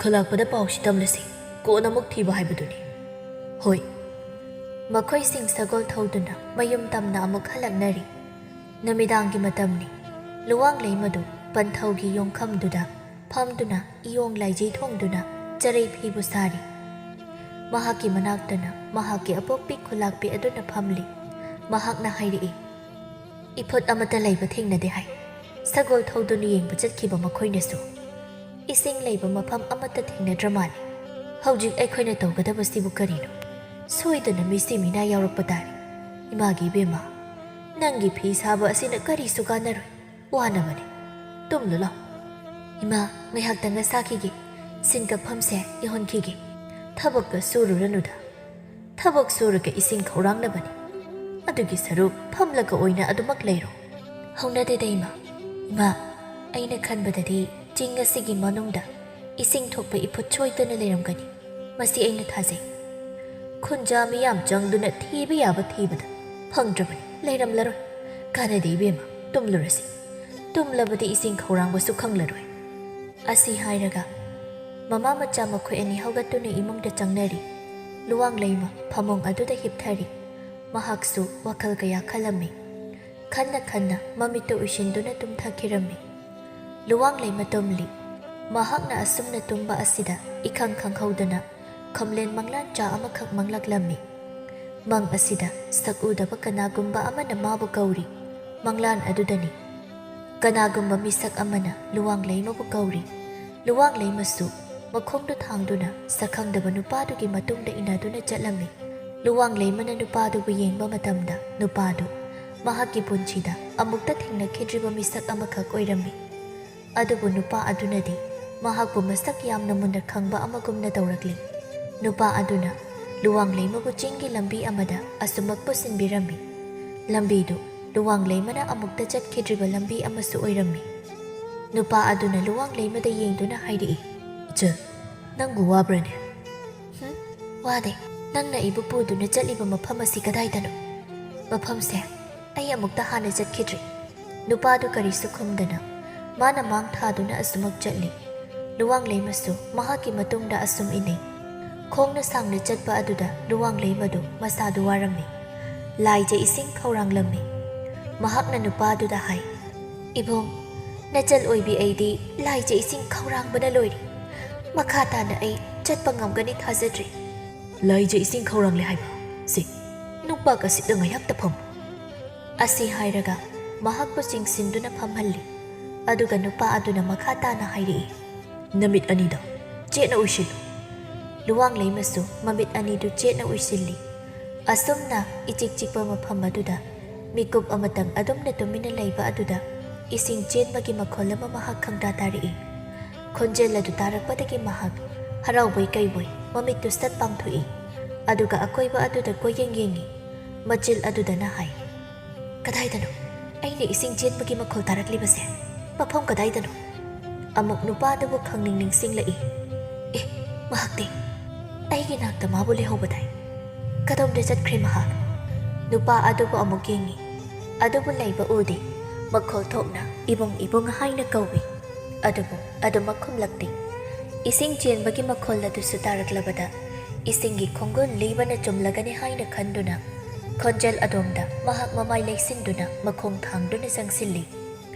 ꯈꯨꯜꯂꯛꯄꯗ ꯄꯥꯎꯁꯤ ꯇꯝꯂꯁꯤ꯫ ꯀꯣꯟꯅ ꯑꯃꯨꯛ ꯊꯤꯕ ꯍꯥꯏꯕꯗꯨꯅꯤ꯫ ꯍꯣꯏ꯫ ꯃꯈꯣꯏꯁꯤꯡ ꯁꯒꯣꯜ ꯊꯧꯗꯨꯅ ꯃꯌꯨꯝ ꯇꯝꯅ ꯑꯃꯨꯛ ꯍꯜꯂꯛꯅꯔꯤ꯫ ꯅꯨꯃꯤꯗꯥꯡꯒꯤ ꯃꯇꯝꯅꯤ꯫ ꯂꯨꯋꯥꯡꯂꯩꯃꯗꯨ ꯄꯟꯊꯧꯒꯤ ꯌꯣꯡꯈꯝꯗꯨꯗ ꯐꯝꯗꯨꯅ ꯏꯌꯣꯡ ꯂꯥꯏꯖꯩ ꯊꯣꯡꯗꯨꯅ ꯆꯔꯩ ꯐꯤꯕꯨ ꯁꯥꯔꯤ꯫ ꯃꯍꯥꯛꯀꯤ ꯃꯅꯥꯛꯇꯅ ꯃꯍꯥꯛꯀꯤ ꯑꯄꯣꯛꯄꯤ ꯈꯨꯂꯥꯛꯄꯤ ꯑꯗꯨꯅ ꯐꯝꯂꯤ꯫ ꯃꯍꯥꯛꯅ ꯍꯥꯏꯔꯛꯏ, "ꯏꯐꯨꯠ ꯑꯃꯠꯇ ꯂꯩꯕ ꯊꯦꯡꯅꯗꯦ ꯍꯥꯏ꯫ ꯁꯒꯣꯜ ꯊꯧꯗꯨꯅ ꯌꯦꯡꯕ ꯆꯠꯈꯤꯕ ꯃꯈꯣꯏꯅꯁꯨ ꯏꯁꯤꯡ ꯂꯩꯕ ꯃꯐꯝ ꯑꯃꯠꯇ ꯊꯦꯡꯅꯗ꯭ꯔ ꯃꯥꯜꯂꯤ꯫ ꯍꯧꯖꯤꯛ ꯑꯩꯈꯣꯏꯅ ꯇꯧꯒꯗꯕꯁꯤꯕꯨ ꯀꯔꯤꯅꯣ? ꯁꯣꯏꯗꯅ ꯃꯤꯁꯤ ꯃꯤꯅꯥ ꯌꯥꯎꯔꯛꯄ ꯇꯥꯔꯦ꯫ ꯏꯃꯥꯒꯤ ꯏꯕꯦꯝꯃ, ꯅꯪꯒꯤ ꯐꯤ ꯁꯥꯕ ꯑꯁꯤꯅ ꯀꯔꯤꯁꯨ ꯀꯥꯟꯅꯔꯣꯏ꯫ ꯋꯥꯅꯕꯅꯤ꯫ ꯇꯨꯝꯂꯨ ꯂꯥꯎ꯫ ꯏꯃꯥ, ꯉꯥꯏꯍꯥꯛꯇꯪꯒ ꯁꯥꯈꯤꯒꯦ꯫ ꯁꯤꯟ ꯀꯛꯐꯝꯁꯦ ꯏꯍꯣꯟꯈꯤꯒꯦ꯫ ꯊꯕꯛꯀ ꯁꯨꯔꯨꯔꯅꯨꯗ꯫ ꯊꯕꯛ ꯁꯨꯔꯒ ꯏꯁꯤꯡ ꯈꯧꯔꯥꯡꯅꯕꯅꯤ꯫ ꯑꯗꯨꯒꯤ ꯁꯔꯨꯛ ꯐꯝꯂꯒ ꯑꯣꯏꯅ ꯑꯗꯨꯃꯛ ꯂꯩꯔꯣ꯫" "ꯍꯧꯅꯗꯦꯗ ꯏꯃꯥ꯫ ꯏꯃꯥ, ꯑꯩꯅ ꯈꯟꯕꯗꯗꯤ ꯆꯤꯡ ꯑꯁꯤꯒꯤ ꯃꯅꯨꯡꯗ ꯏꯁꯤꯡ ꯊꯣꯛꯄ ꯏꯐꯨꯠ ꯁꯣꯏꯗꯅ ꯂꯩꯔꯝꯒꯅꯤ꯫ ꯃꯁꯤ ꯑꯩꯅ ꯊꯥꯖꯩ꯫ ꯈꯨꯟꯖꯥ ꯃꯤꯌꯥꯝ ꯆꯪꯗꯨꯅ ꯊꯤꯕ ꯌꯥꯕ ꯊꯤꯕꯗ ꯐꯪꯗ꯭ꯔꯕꯅꯤ꯫ ꯂꯩꯔꯝꯂꯔꯣꯏ꯫ ꯀꯥꯟꯅꯗꯦ ꯏꯕꯦꯝꯃ, ꯇꯨꯝꯂꯨꯔꯁꯤ꯫ ꯇꯨꯝꯂꯕꯗꯤ ꯏꯁꯤꯡ ꯈꯧꯔꯥꯡꯕꯁꯨ ꯈꯪꯂꯔꯣꯏ꯫" ꯑꯁꯤ ꯍꯥꯏꯔꯒ ꯃꯃꯥ ꯃꯆꯥ ꯃꯈꯣꯏ ꯑꯅꯤ ꯍꯧꯒꯠꯇꯨꯅ ꯏꯃꯨꯡꯗ ꯆꯪꯅꯔꯤ꯫ ꯂꯨꯋꯥꯡꯂꯩꯃ ꯐꯃꯨꯡ ꯑꯗꯨꯗ ꯍꯤꯞꯊꯔꯤ꯫ ꯃꯍꯥꯛꯁꯨ ꯋꯥꯈꯜ ꯀꯌꯥ ꯈꯜꯂꯝꯃꯤ꯫ ꯈꯟꯅ ꯈꯟꯅ ꯃꯃꯤꯠꯇꯨ ꯎꯏꯁꯤꯟꯗꯨꯅ ꯇꯨꯝꯊꯈꯤꯔꯝꯃꯤ꯫ ꯂꯨꯋꯥꯡꯂꯩꯃ ꯇꯨꯝꯂꯤ꯫ ꯃꯍꯥꯛꯅ ꯑꯁꯨꯝꯅ ꯇꯨꯝꯕ ꯑꯁꯤꯗ ꯏꯈꯪ ꯈꯪꯍꯧꯗꯅ ꯈꯝꯂꯦꯟ ꯃꯪꯂꯥꯟꯆꯥ ꯑꯃꯈꯛ ꯃꯪꯂꯛꯂꯝꯃꯤ꯫ ꯃꯪ ꯑꯁꯤꯗ ꯁꯛ ꯎꯗꯕ ꯀꯅꯥꯒꯨꯝꯕ ꯑꯃꯅ ꯃꯥꯕꯨ ꯀꯧꯔꯤ꯫ ꯃꯪꯂꯥꯟ ꯑꯗꯨꯗꯅꯤ꯫ ꯀꯅꯥꯒꯨꯝꯕ ꯃꯤꯁꯛ ꯑꯃꯅ ꯂꯨꯋꯥꯡꯂꯩꯃꯕꯨ ꯀꯧꯔꯤ꯫ ꯂꯨꯋꯥꯡꯂꯩꯃꯁꯨ ꯃꯈꯣꯡꯗꯨ ꯊꯥꯡꯗꯨꯅ ꯁꯛꯈꯪꯗꯕ ꯅꯨꯄꯥꯗꯨꯒꯤ ꯃꯇꯨꯡꯗ ꯏꯟꯅꯗꯨꯅ ꯆꯠꯂꯝꯃꯤ꯫ ꯂꯨꯋꯥꯡꯂꯩꯃꯅ ꯅꯨꯄꯥꯗꯨꯕꯨ ꯌꯦꯡꯕ ꯃꯇꯝꯗ ꯅꯨꯄꯥꯗꯨ ꯃꯍꯥꯛꯀꯤ ꯄꯨꯟꯁꯤꯗ ꯑꯃꯨꯛꯇ ꯊꯦꯡꯅꯈꯤꯗ꯭ꯔꯤꯕ ꯃꯤꯁꯛ ꯑꯃꯈꯛ ꯑꯣꯏꯔꯝꯃꯤ꯫ ꯑꯗꯨꯕꯨ ꯅꯨꯄꯥ ꯑꯗꯨꯅꯗꯤ ꯃꯍꯥꯛꯄꯨ ꯃꯁꯛ ꯌꯥꯝꯅ ꯃꯨꯟꯅ ꯈꯪꯕ ꯑꯃꯒꯨꯝꯅ ꯇꯧꯔꯛꯂꯤ꯫ ꯅꯨꯄꯥ ꯑꯗꯨꯅ ꯂꯨꯋꯥꯡꯂꯩꯃꯕꯨ ꯆꯤꯡꯒꯤ ꯂꯝꯕꯤ ꯑꯃꯗ ꯑꯁꯨꯃꯛ ꯄꯨꯁꯤꯟꯕꯤꯔꯝꯃꯤ꯫ ꯂꯝꯕꯤꯗꯨ ꯂꯨꯋꯥꯡꯂꯩꯃꯅ ꯑꯃꯨꯛꯇ ꯆꯠꯈꯤꯗ꯭ꯔꯤꯕ ꯂꯝꯕꯤ ꯑꯃꯁꯨ ꯑꯣꯏꯔꯝꯃꯤ꯫ ꯅꯨꯄꯥ ꯑꯗꯨꯅ ꯂꯨꯋꯥꯡꯂꯩꯃꯗ ꯌꯦꯡꯗꯨꯅ ꯍꯥꯏꯔꯛꯏ, "ꯏꯆꯜ, ꯅꯪꯕꯨ ꯋꯥꯕ꯭ꯔꯅꯦ?" "ꯍꯨꯝ, ꯋꯥꯗꯦ꯫ ꯅꯪꯅ ꯑꯩꯕꯨ ꯄꯨꯗꯨꯅ ꯆꯠꯂꯤꯕ ꯃꯐꯝ ꯑꯁꯤ ꯀꯗꯥꯏꯗꯅꯣ? ꯃꯐꯝꯁꯦ ꯑꯩ ꯑꯃꯨꯛꯇ ꯍꯥꯟꯅ ꯆꯠꯈꯤꯗ꯭ꯔꯤ꯫" ꯅꯨꯄꯥꯗꯨ ꯀꯔꯤꯁꯨ ꯈꯨꯝꯗꯅ ꯃꯥꯅ ꯃꯥꯡ ꯊꯥꯗꯨꯅ ꯑꯁꯨꯃꯛ ꯆꯠꯂꯤ꯫ ꯂꯨꯋꯥꯡꯂꯩꯃꯁꯨ ꯃꯍꯥꯛꯀꯤ ꯃꯇꯨꯡꯗ ꯑꯁꯨꯝ ꯏꯟꯅꯩ꯫ ꯈꯣꯡꯅ ꯁꯥꯡꯅ ꯆꯠꯄ ꯑꯗꯨꯗ ꯂꯨꯋꯥꯡꯂꯩꯃꯗꯨ ꯃꯁꯥꯗꯨ ꯋꯥꯔꯝꯃꯤ꯫ ꯂꯥꯏꯖ ꯏꯁꯤꯡ ꯈꯧꯔꯥꯡꯂꯝꯃꯤ꯫ ꯃꯍꯥꯛꯅ ꯅꯨꯄꯥꯗꯨꯗ ꯍꯥꯏ, "ꯏꯕꯨꯡ, ꯅꯆꯜ ꯑꯣꯏꯕꯤ ꯑꯩꯗꯤ ꯂꯥꯏꯖ ꯏꯁꯤꯡ ꯈꯧꯔꯥꯡꯕꯅ ꯂꯣꯏꯔꯦ꯫ ꯃꯈꯥ ꯇꯥꯅ ꯑꯩ ꯆꯠꯄ ꯉꯝꯒꯅꯤ ꯊꯥꯖꯗ꯭ꯔꯤ꯫" "ꯂꯥꯏꯖ ꯏꯁꯤꯡ ꯈꯧꯔꯥꯡꯂꯦ ꯍꯥꯏꯕ? ꯁꯤ ꯅꯨꯄꯥ ꯑꯁꯤꯗ ꯉꯥꯏꯍꯥꯛꯇ ꯐꯝ꯫" ꯑꯁꯤ ꯍꯥꯏꯔꯒ ꯃꯍꯥꯛꯄꯨ ꯆꯤꯡꯁꯤꯟꯗꯨꯅ ꯐꯝꯍꯜꯂꯤ꯫ ꯑꯗꯨꯒ ꯅꯨꯄꯥ ꯑꯗꯨꯅ ꯃꯈꯥ ꯇꯥꯅ ꯍꯥꯏꯔꯛꯏ, "ꯅꯃꯤꯠ ꯑꯅꯤꯗꯣ ꯆꯦꯠꯅ ꯎꯏꯁꯤꯜꯂꯨ꯫" ꯂꯨꯋꯥꯡꯂꯩꯃꯁꯨ ꯃꯃꯤꯠ ꯑꯅꯤꯗꯨ ꯆꯦꯠꯅ ꯎꯏꯁꯤꯜꯂꯤ꯫ ꯑꯁꯨꯝꯅ ꯏꯆꯤꯛ ꯆꯤꯛꯄ ꯃꯐꯝ ꯑꯗꯨꯗ ꯃꯤꯀꯨꯞ ꯑꯃꯇꯪ ꯑꯗꯨꯝꯅ ꯇꯨꯃꯤꯟꯅ ꯂꯩꯕ ꯑꯗꯨꯗ ꯏꯁꯤꯡ ꯆꯦꯟꯕꯒꯤ ꯃꯈꯣꯜ ꯑꯃ ꯃꯍꯥꯛ ꯈꯪꯇꯥ ꯇꯥꯔꯛꯏ꯫ ꯈꯣꯟꯖꯦꯜ ꯑꯗꯨ ꯇꯥꯔꯛꯄꯗꯒꯤ ꯃꯍꯥꯛ ꯍꯔꯥꯎꯕꯣꯏ ꯀꯩꯕꯣꯏ ꯃꯃꯤꯠꯇꯨ ꯁꯠ ꯄꯥꯡꯊꯣꯛꯏ꯫ ꯑꯗꯨꯒ ꯑꯀꯣꯏꯕ ꯑꯗꯨꯗ ꯀꯣꯏꯌꯦꯡ ꯌꯦꯡꯏ꯫ ꯃꯆꯤꯜ ꯑꯗꯨꯗꯅ ꯍꯥꯏ, "ꯀꯗꯥꯏꯗꯅꯣ? ꯑꯩꯅ ꯏꯁꯤꯡ ꯆꯦꯟꯕꯒꯤ ꯃꯈꯣꯜ ꯇꯥꯔꯛꯂꯤꯕꯁꯦ ꯃꯐꯝ ꯀꯗꯥꯏꯗꯅꯣ?" ꯑꯃꯨꯛ ꯅꯨꯄꯥꯗꯨꯕꯨ ꯈꯪꯅꯤꯡ ꯅꯤꯡꯁꯤꯡꯂꯛꯏ꯫ "ꯑꯦ, ꯃꯍꯥꯛꯇꯤ ꯑꯩꯒꯤ ꯅꯥꯛꯇ ꯃꯥꯕꯨ ꯂꯩꯍꯧꯕꯗꯥꯏ? ꯀꯗꯣꯝꯗ ꯆꯠꯈ꯭ꯔꯦ ꯃꯍꯥꯛ?" ꯅꯨꯄꯥ ꯑꯗꯨꯕꯨ ꯑꯃꯨꯛ ꯌꯦꯡꯏ꯫ ꯑꯗꯨꯕꯨ ꯂꯩꯕ ꯎꯗꯦ꯫ ꯃꯈꯣꯜ ꯊꯣꯛꯅ "ꯏꯕꯨꯡ, ꯏꯕꯨꯡ" ꯍꯥꯏꯅ ꯀꯧꯏ꯫ ꯑꯗꯨꯕꯨ ꯑꯗꯨꯃꯛ ꯈꯨꯝꯂꯛꯇꯦ꯫ ꯏꯁꯤꯡ ꯆꯦꯟꯕꯒꯤ ꯃꯈꯣꯜ ꯑꯗꯨꯁꯨ ꯇꯥꯔꯛꯂꯕꯗ ꯏꯁꯤꯡꯒꯤ ꯈꯣꯡꯒꯨꯜ ꯂꯤꯕꯅ ꯆꯨꯝꯂꯒꯅꯤ ꯍꯥꯏꯅ ꯈꯟꯗꯨꯅ ꯈꯣꯟꯖꯦꯜ ꯑꯗꯣꯝꯗ ꯃꯍꯥꯛ ꯃꯃꯥꯏ ꯂꯩꯁꯤꯟꯗꯨꯅ ꯃꯈꯣꯡ ꯊꯥꯡꯗꯨꯅ ꯆꯪꯁꯤꯜꯂꯤ꯫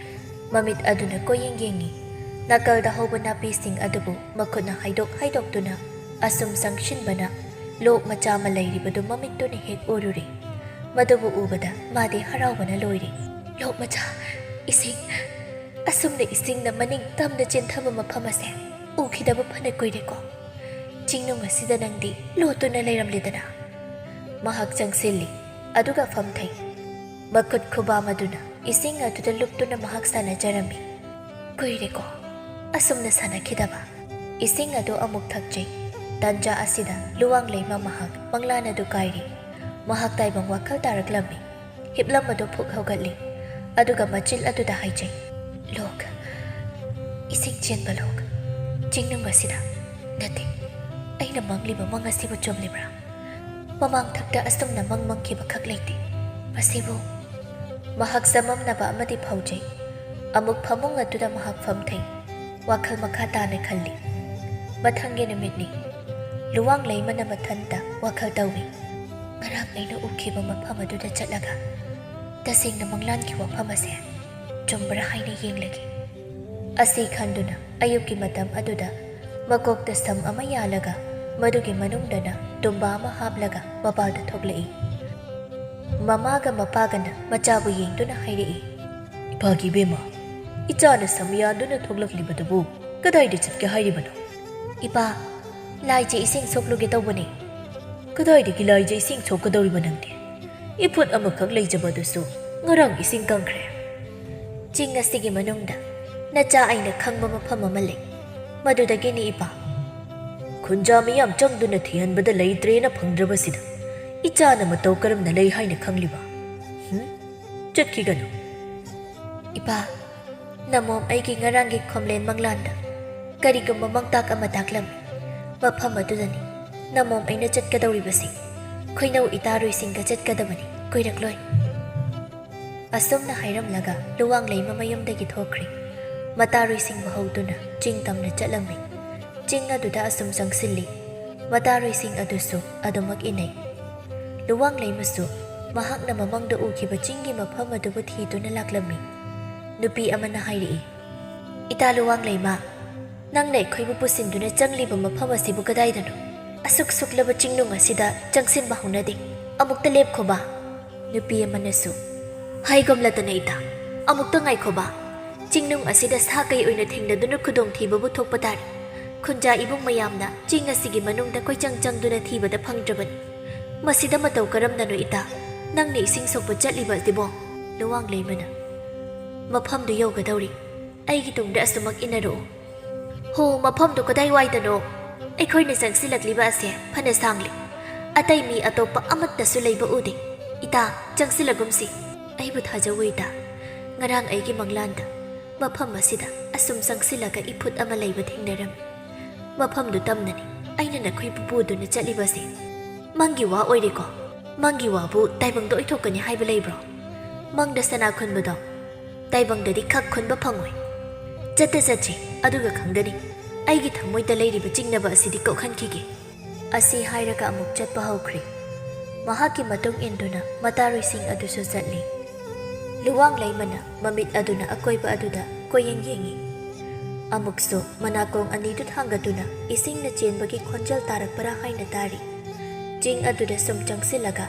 ꯃꯃꯤꯠ ꯑꯗꯨꯅ ꯀꯣꯏꯌꯦꯡ ꯌꯦꯡꯏ꯫ ꯅꯥꯀꯜꯗ ꯍꯧꯕ ꯅꯥꯄꯤꯁꯤꯡ ꯑꯗꯨꯕꯨ ꯃꯈꯨꯠꯅ ꯍꯥꯏꯗꯣꯛ ꯍꯥꯏꯗꯣꯛꯇꯨꯅ ꯑꯁꯨꯝ ꯆꯪꯁꯤꯟꯕꯅ ꯂꯣꯛ ꯃꯆꯥ ꯑꯃ ꯂꯩꯔꯤꯕꯗꯨ ꯃꯃꯤꯠꯇꯨꯅ ꯍꯦꯛ ꯎꯔꯨꯔꯦ꯫ ꯃꯗꯨꯕꯨ ꯎꯕꯗ ꯃꯥꯗꯤ ꯍꯔꯥꯎꯕꯅ ꯂꯣꯏꯔꯦ꯫ "ꯂꯣꯛ ꯃꯆꯥ, ꯏꯁꯤꯡ, ꯑꯁꯨꯝꯅ ꯏꯁꯤꯡꯅ ꯃꯅꯤꯡ ꯇꯝꯅ ꯆꯦꯟꯊꯕ ꯃꯐꯝ ꯑꯁꯦ ꯎꯈꯤꯗꯕ ꯐꯅ ꯀꯨꯏꯔꯦꯀꯣ꯫ ꯆꯤꯡꯅꯨꯡ ꯑꯁꯤꯗ ꯅꯪꯗꯤ ꯂꯣꯠꯇꯨꯅ ꯂꯩꯔꯝꯂꯦꯗꯅ꯫" ꯃꯍꯥꯛ ꯆꯪꯁꯤꯜꯂꯤ, ꯑꯗꯨꯒ ꯐꯝꯊꯩ꯫ ꯃꯈꯨꯠ ꯈꯨꯕꯥꯝ ꯑꯗꯨꯅ ꯏꯁꯤꯡ ꯑꯗꯨꯗ ꯂꯨꯞꯇꯨꯅ ꯃꯍꯥꯛ ꯁꯥꯟꯅꯖꯔꯝꯃꯤ꯫ "ꯀꯨꯏꯔꯦꯀꯣ ꯑꯁꯨꯝꯅ ꯁꯥꯟꯅꯈꯤꯗꯕ꯫" ꯏꯁꯤꯡ ꯑꯗꯨ ꯑꯃꯨꯛ ꯊꯛꯆꯩ꯫ ꯇꯟꯖꯥ ꯑꯁꯤꯗ ꯂꯨꯋꯥꯡꯂꯩꯃ ꯃꯍꯥꯛ ꯃꯪꯂꯥꯟ ꯑꯗꯨ ꯀꯥꯏꯔꯤ꯫ ꯃꯍꯥꯛ ꯇꯥꯏꯕꯪ ꯋꯥꯈꯜ ꯇꯥꯔꯛꯂꯝꯃꯤ꯫ ꯍꯤꯞꯂꯝꯕꯗꯨ ꯐꯨꯛ ꯍꯧꯒꯠꯂꯤ꯫ ꯑꯗꯨꯒ ꯃꯆꯤꯜ ꯑꯗꯨꯗ ꯍꯥꯏꯖꯩ, "ꯂꯣꯛ, ꯏꯁꯤꯡ ꯆꯦꯟꯕ ꯂꯣꯛ, ꯆꯤꯡꯅꯨꯡ ꯑꯁꯤꯗ꯫ ꯅꯠꯇꯦ, ꯑꯩꯅ ꯃꯪꯂꯤꯕ ꯃꯪ ꯑꯁꯤꯕꯨ ꯆꯨꯝꯂꯤꯕ꯭ꯔꯥ? ꯃꯃꯥꯡ ꯊꯛꯇ ꯑꯁꯨꯝꯅ ꯃꯪ ꯃꯪꯈꯤꯕ ꯈꯛ ꯂꯩꯇꯦ꯫ ꯃꯁꯤꯕꯨ ꯃꯍꯥꯛ ꯆꯃꯝꯅꯕ ꯑꯃꯗꯤ ꯐꯥꯎꯖꯩ꯫ ꯑꯃꯨꯛ ꯐꯃꯨꯡ ꯑꯗꯨꯗ ꯃꯍꯥꯛ ꯐꯝꯊꯩ꯫ ꯋꯥꯈꯜ ꯃꯈꯥ ꯇꯥꯅ ꯈꯜꯂꯤ꯫ ꯃꯊꯪꯒꯤ ꯅꯨꯃꯤꯠꯅꯤ꯫ ꯂꯨꯋꯥꯡ ꯂꯩꯃꯅ ꯃꯊꯟꯇ ꯋꯥꯈꯜ ꯇꯧꯏ꯫ "ꯉꯔꯥꯡ ꯑꯩꯅ ꯎꯈꯤꯕ ꯃꯐꯝ ꯑꯗꯨꯗ ꯆꯠꯂꯒ ꯇꯁꯦꯡꯅ ꯃꯪꯂꯥꯟꯒꯤ ꯋꯥꯐꯝ ꯑꯁꯦ ꯆꯨꯝꯕ꯭ꯔꯥ ꯍꯥꯏꯅ ꯌꯦꯡꯂꯒꯦ" ꯑꯁꯤ ꯈꯟꯗꯨꯅ ꯑꯌꯨꯛꯀꯤ ꯃꯇꯝ ꯑꯗꯨꯗ ꯃꯀꯣꯛꯇ ꯁꯝ ꯑꯃ ꯌꯥꯜꯂꯒ ꯃꯗꯨꯒꯤ ꯃꯅꯨꯡꯗꯅ ꯇꯨꯝꯕꯥ ꯑꯃ ꯍꯥꯞꯂꯒ ꯃꯄꯥꯟꯗ ꯊꯣꯛꯂꯛꯏ꯫ ꯃꯃꯥꯒ ꯃꯄꯥꯒꯅ ꯃꯆꯥꯕꯨ ꯌꯦꯡꯗꯨꯅ ꯍꯥꯏꯔꯛꯏ, "ꯏꯄꯥꯒꯤ ꯏꯕꯦꯝꯃ, ꯏꯆꯥꯅ ꯁꯝ ꯌꯥꯟꯗꯨꯅ ꯊꯣꯛꯂꯛꯂꯤꯕꯗꯨꯕꯨ ꯀꯗꯥꯏꯗ ꯆꯠꯀꯦ ꯍꯥꯏꯔꯤꯕꯅꯣ?" "ꯏꯄꯥ, ꯂꯥꯏꯖ ꯏꯁꯤꯡ ꯁꯣꯛꯂꯨꯒꯦ ꯇꯧꯕꯅꯤ꯫" "ꯀꯗꯥꯏꯗꯒꯤ ꯂꯥꯏꯖ ꯏꯁꯤꯡ ꯁꯣꯛꯀꯗꯧꯔꯤꯕ ꯅꯪꯗꯤ? ꯏꯐꯨꯠ ꯑꯃꯈꯛ ꯂꯩꯖꯕꯗꯨꯁꯨ ꯉꯔꯥꯡ ꯏꯁꯤꯡ ꯀꯪꯈ꯭ꯔꯦ꯫" "ꯆꯤꯡ ꯑꯁꯤꯒꯤ ꯃꯅꯨꯡꯗ ꯅꯆꯥ ꯑꯩꯅ ꯈꯪꯕ ꯃꯐꯝ ꯑꯃ ꯂꯩ, ꯃꯗꯨꯗꯒꯤꯅꯤ ꯏꯄꯥ꯫" "ꯈꯨꯟꯖꯥ ꯃꯤꯌꯥꯝ ꯆꯪꯗꯨꯅ ꯊꯤꯍꯟꯕꯗ ꯂꯩꯇ꯭ꯔꯦꯅ ꯐꯪꯗ꯭ꯔꯕꯁꯤꯗ ꯏꯆꯥꯅ ꯃꯇꯧ ꯀꯔꯝꯅ ꯂꯩ ꯍꯥꯏꯅ ꯈꯪꯂꯤꯕ? ꯍꯨꯝ? ꯆꯠꯈꯤꯒꯅꯨ꯫" "ꯏꯄꯥ, ꯅꯃꯣꯝ ꯑꯩꯒꯤ ꯉꯔꯥꯡꯒꯤ ꯈꯣꯝꯂꯦꯟ ꯃꯪꯂꯥꯟꯗ ꯀꯔꯤꯒꯨꯝꯕ ꯃꯪꯇꯥꯛ ꯑꯃ ꯇꯥꯛꯂꯝꯃꯤ꯫ ꯃꯐꯝ ꯑꯗꯨꯗꯅꯤ ꯅꯃꯣꯝ ꯑꯩꯅ ꯆꯠꯀꯗꯧꯔꯤꯕꯁꯤ꯫ ꯈꯣꯏꯅꯧ ꯏꯇꯥꯔꯣꯏꯁꯤꯡꯒ ꯆꯠꯀꯗꯕꯅꯤ, ꯀꯨꯏꯔꯛꯂꯣꯏ꯫" ꯑꯁꯨꯝꯅ ꯍꯥꯏꯔꯝꯂꯒ ꯂꯨꯋꯥꯡ ꯂꯩꯃ ꯃꯌꯨꯝꯗꯒꯤ ꯊꯣꯛꯈ꯭ꯔꯦ꯫ ꯃꯇꯥꯔꯣꯏꯁꯤꯡꯕꯨ ꯍꯧꯗꯨꯅ ꯆꯤꯡ ꯇꯝꯅ ꯆꯠꯂꯝꯃꯤ꯫ ꯆꯤꯡ ꯑꯗꯨꯗ ꯑꯁꯨꯝ ꯆꯪꯁꯤꯜꯂꯤ꯫ ꯃꯇꯥꯔꯣꯏꯁꯤꯡ ꯑꯗꯨꯁꯨ ꯑꯗꯨꯃꯛ ꯏꯟꯅꯩ꯫ ꯂꯨꯋꯥꯡ ꯂꯩꯃꯁꯨ ꯃꯍꯥꯛꯅ ꯃꯃꯪꯗ ꯎꯈꯤꯕ ꯆꯤꯡꯒꯤ ꯃꯐꯝ ꯑꯗꯨꯕꯨ ꯊꯤꯗꯨꯅ ꯂꯥꯛꯂꯝꯃꯤ꯫ ꯅꯨꯄꯤ ꯑꯃꯅ ꯍꯥꯏꯔꯛꯏ, "ꯏꯇꯥ ꯂꯨꯋꯥꯡ ꯂꯩꯃ, ꯅꯪꯅ ꯑꯩꯈꯣꯏꯕꯨ ꯄꯨꯁꯤꯟꯗꯨꯅ ꯆꯪꯂꯤꯕ ꯃꯐꯝ ꯑꯁꯤꯕꯨ ꯀꯗꯥꯏꯗꯅꯣ? ꯑꯁꯨꯛ ꯁꯨꯛꯂꯕ ꯆꯤꯡꯅꯨꯡ ꯑꯁꯤꯗ ꯆꯪꯁꯤꯟꯕ ꯍꯧꯅꯗꯦ꯫ ꯑꯃꯨꯛꯇ ꯂꯦꯞꯈꯣꯕ꯫" ꯅꯨꯄꯤ ꯑꯃꯅꯁꯨ, "ꯍꯥꯏꯒꯨꯝꯂꯗꯅ ꯏꯇꯥ, ꯑꯃꯨꯛꯇ ꯉꯥꯏꯈꯣꯕ꯫ ꯆꯤꯡꯅꯨꯡ ꯑꯁꯤꯗ ꯁꯥ ꯀꯩ ꯑꯣꯏꯅ ꯊꯦꯡꯅꯗꯨꯅ ꯈꯨꯗꯣꯡꯊꯤꯕꯕꯨ ꯊꯣꯛꯄ ꯇꯥꯔꯦ꯫ ꯈꯨꯟꯖꯥ ꯏꯕꯨꯡ ꯃꯌꯥꯝꯅ ꯆꯤꯡ ꯑꯁꯤꯒꯤ ꯃꯅꯨꯡꯗ ꯀꯣꯏꯆꯪ ꯆꯪꯗꯨꯅ ꯊꯤꯕꯗ ꯐꯪꯗ꯭ꯔꯕꯅꯤ꯫ ꯃꯁꯤꯗ ꯃꯇꯧ ꯀꯔꯝꯅꯅꯣ ꯏꯇꯥ, ꯅꯪꯅ ꯏꯁꯤꯡ ꯁꯣꯛꯄ ꯆꯠꯂꯤꯕ ꯑꯁꯤꯕꯣ?" ꯂꯨꯋꯥꯡ ꯂꯩꯃꯅ, "ꯃꯐꯝꯗꯨ ꯌꯧꯒꯗꯧꯔꯤ꯫ ꯑꯩꯒꯤ ꯇꯨꯡꯗ ꯑꯁꯨꯃꯛ ꯏꯟꯅꯔꯛꯎ꯫" "ꯍꯣ, ꯃꯐꯝꯗꯨ ꯀꯗꯥꯏꯋꯥꯏꯗꯅꯣ? ꯑꯩꯈꯣꯏꯅ ꯆꯪꯁꯤꯜꯂꯛꯂꯤꯕ ꯑꯁꯦ ꯐꯅ ꯁꯥꯡꯂꯦ꯫ ꯑꯇꯩ ꯃꯤ ꯑꯇꯣꯞꯄ ꯑꯃꯠꯇꯁꯨ ꯂꯩꯕ ꯎꯗꯦ꯫ ꯏꯇꯥ, ꯆꯪꯁꯤꯜꯂꯒꯨꯝꯁꯤ꯫" "ꯑꯩꯕꯨ ꯊꯥꯖꯧ ꯏꯇꯥ꯫ ꯉꯔꯥꯡ ꯑꯩꯒꯤ ꯃꯪꯂꯥꯟꯗ ꯃꯐꯝ ꯑꯁꯤꯗ ꯑꯁꯨꯝ ꯆꯪꯁꯤꯜꯂꯒ ꯏꯐꯨꯠ ꯑꯃ ꯂꯩꯕ ꯊꯦꯡꯅꯔꯝꯃꯤ꯫ ꯃꯐꯝꯗꯨ ꯇꯝꯅꯅꯤ ꯑꯩꯅ ꯅꯈꯣꯏꯕꯨ ꯄꯨꯗꯨꯅ ꯆꯠꯂꯤꯕꯁꯦ꯫ ꯃꯪꯒꯤ ꯋꯥ ꯑꯣꯏꯔꯦꯀꯣ꯫ ꯃꯪꯒꯤ ꯋꯥꯕꯨ ꯇꯥꯏꯕꯪꯗ ꯑꯣꯏꯊꯣꯛꯀꯅꯤ ꯍꯥꯏꯕ ꯂꯩꯕ꯭ꯔꯣ? ꯃꯪꯗ ꯁꯅꯥ ꯈꯨꯟꯕꯗꯣ ꯇꯥꯏꯕꯪꯗꯗꯤ ꯈꯛ ꯈꯨꯟꯕ ꯐꯪꯉꯣꯏ꯫ ꯆꯠꯇ ꯆꯠꯁꯤ, ꯑꯗꯨꯒ ꯈꯪꯒꯅꯤ꯫ ꯑꯩꯒꯤ ꯊꯃꯣꯏꯗ ꯂꯩꯔꯤꯕ ꯆꯤꯡꯅꯕ ꯑꯁꯤꯗꯤ ꯀꯣꯛꯍꯟꯈꯤꯒꯦ꯫ ꯑꯁꯤ ꯍꯥꯏꯔꯒ ꯑꯃꯨꯛ ꯆꯠꯄ ꯍꯧꯈ꯭ꯔꯦ꯫ ꯃꯍꯥꯛꯀꯤ ꯃꯇꯨꯡ ꯏꯟꯗꯨꯅ ꯃꯇꯥꯔꯨꯏꯁꯤꯡ ꯑꯗꯨꯁꯨ ꯆꯠꯂꯤ꯫ ꯂꯨꯋꯥꯡ ꯂꯩꯃꯅ ꯃꯃꯤꯠ ꯑꯗꯨꯅ ꯑꯀꯣꯏꯕ ꯑꯗꯨꯗ ꯀꯣꯏꯌꯦꯡ ꯌꯦꯡꯉꯤ꯫ ꯑꯃꯨꯛꯁꯨ ꯃꯅꯥꯀꯣꯡ ꯑꯅꯤꯗꯨ ꯊꯥꯡꯒꯠꯇꯨꯅ ꯏꯁꯤꯡꯅ ꯆꯦꯟꯕꯒꯤ ꯈꯣꯟꯖꯦꯜ ꯇꯥꯔꯛꯄꯔꯥ ꯍꯥꯏꯅ ꯇꯥꯔꯤ꯫ ꯆꯤꯡ ꯑꯗꯨꯗ ꯁꯨꯝ ꯆꯪꯁꯤꯜꯂꯒ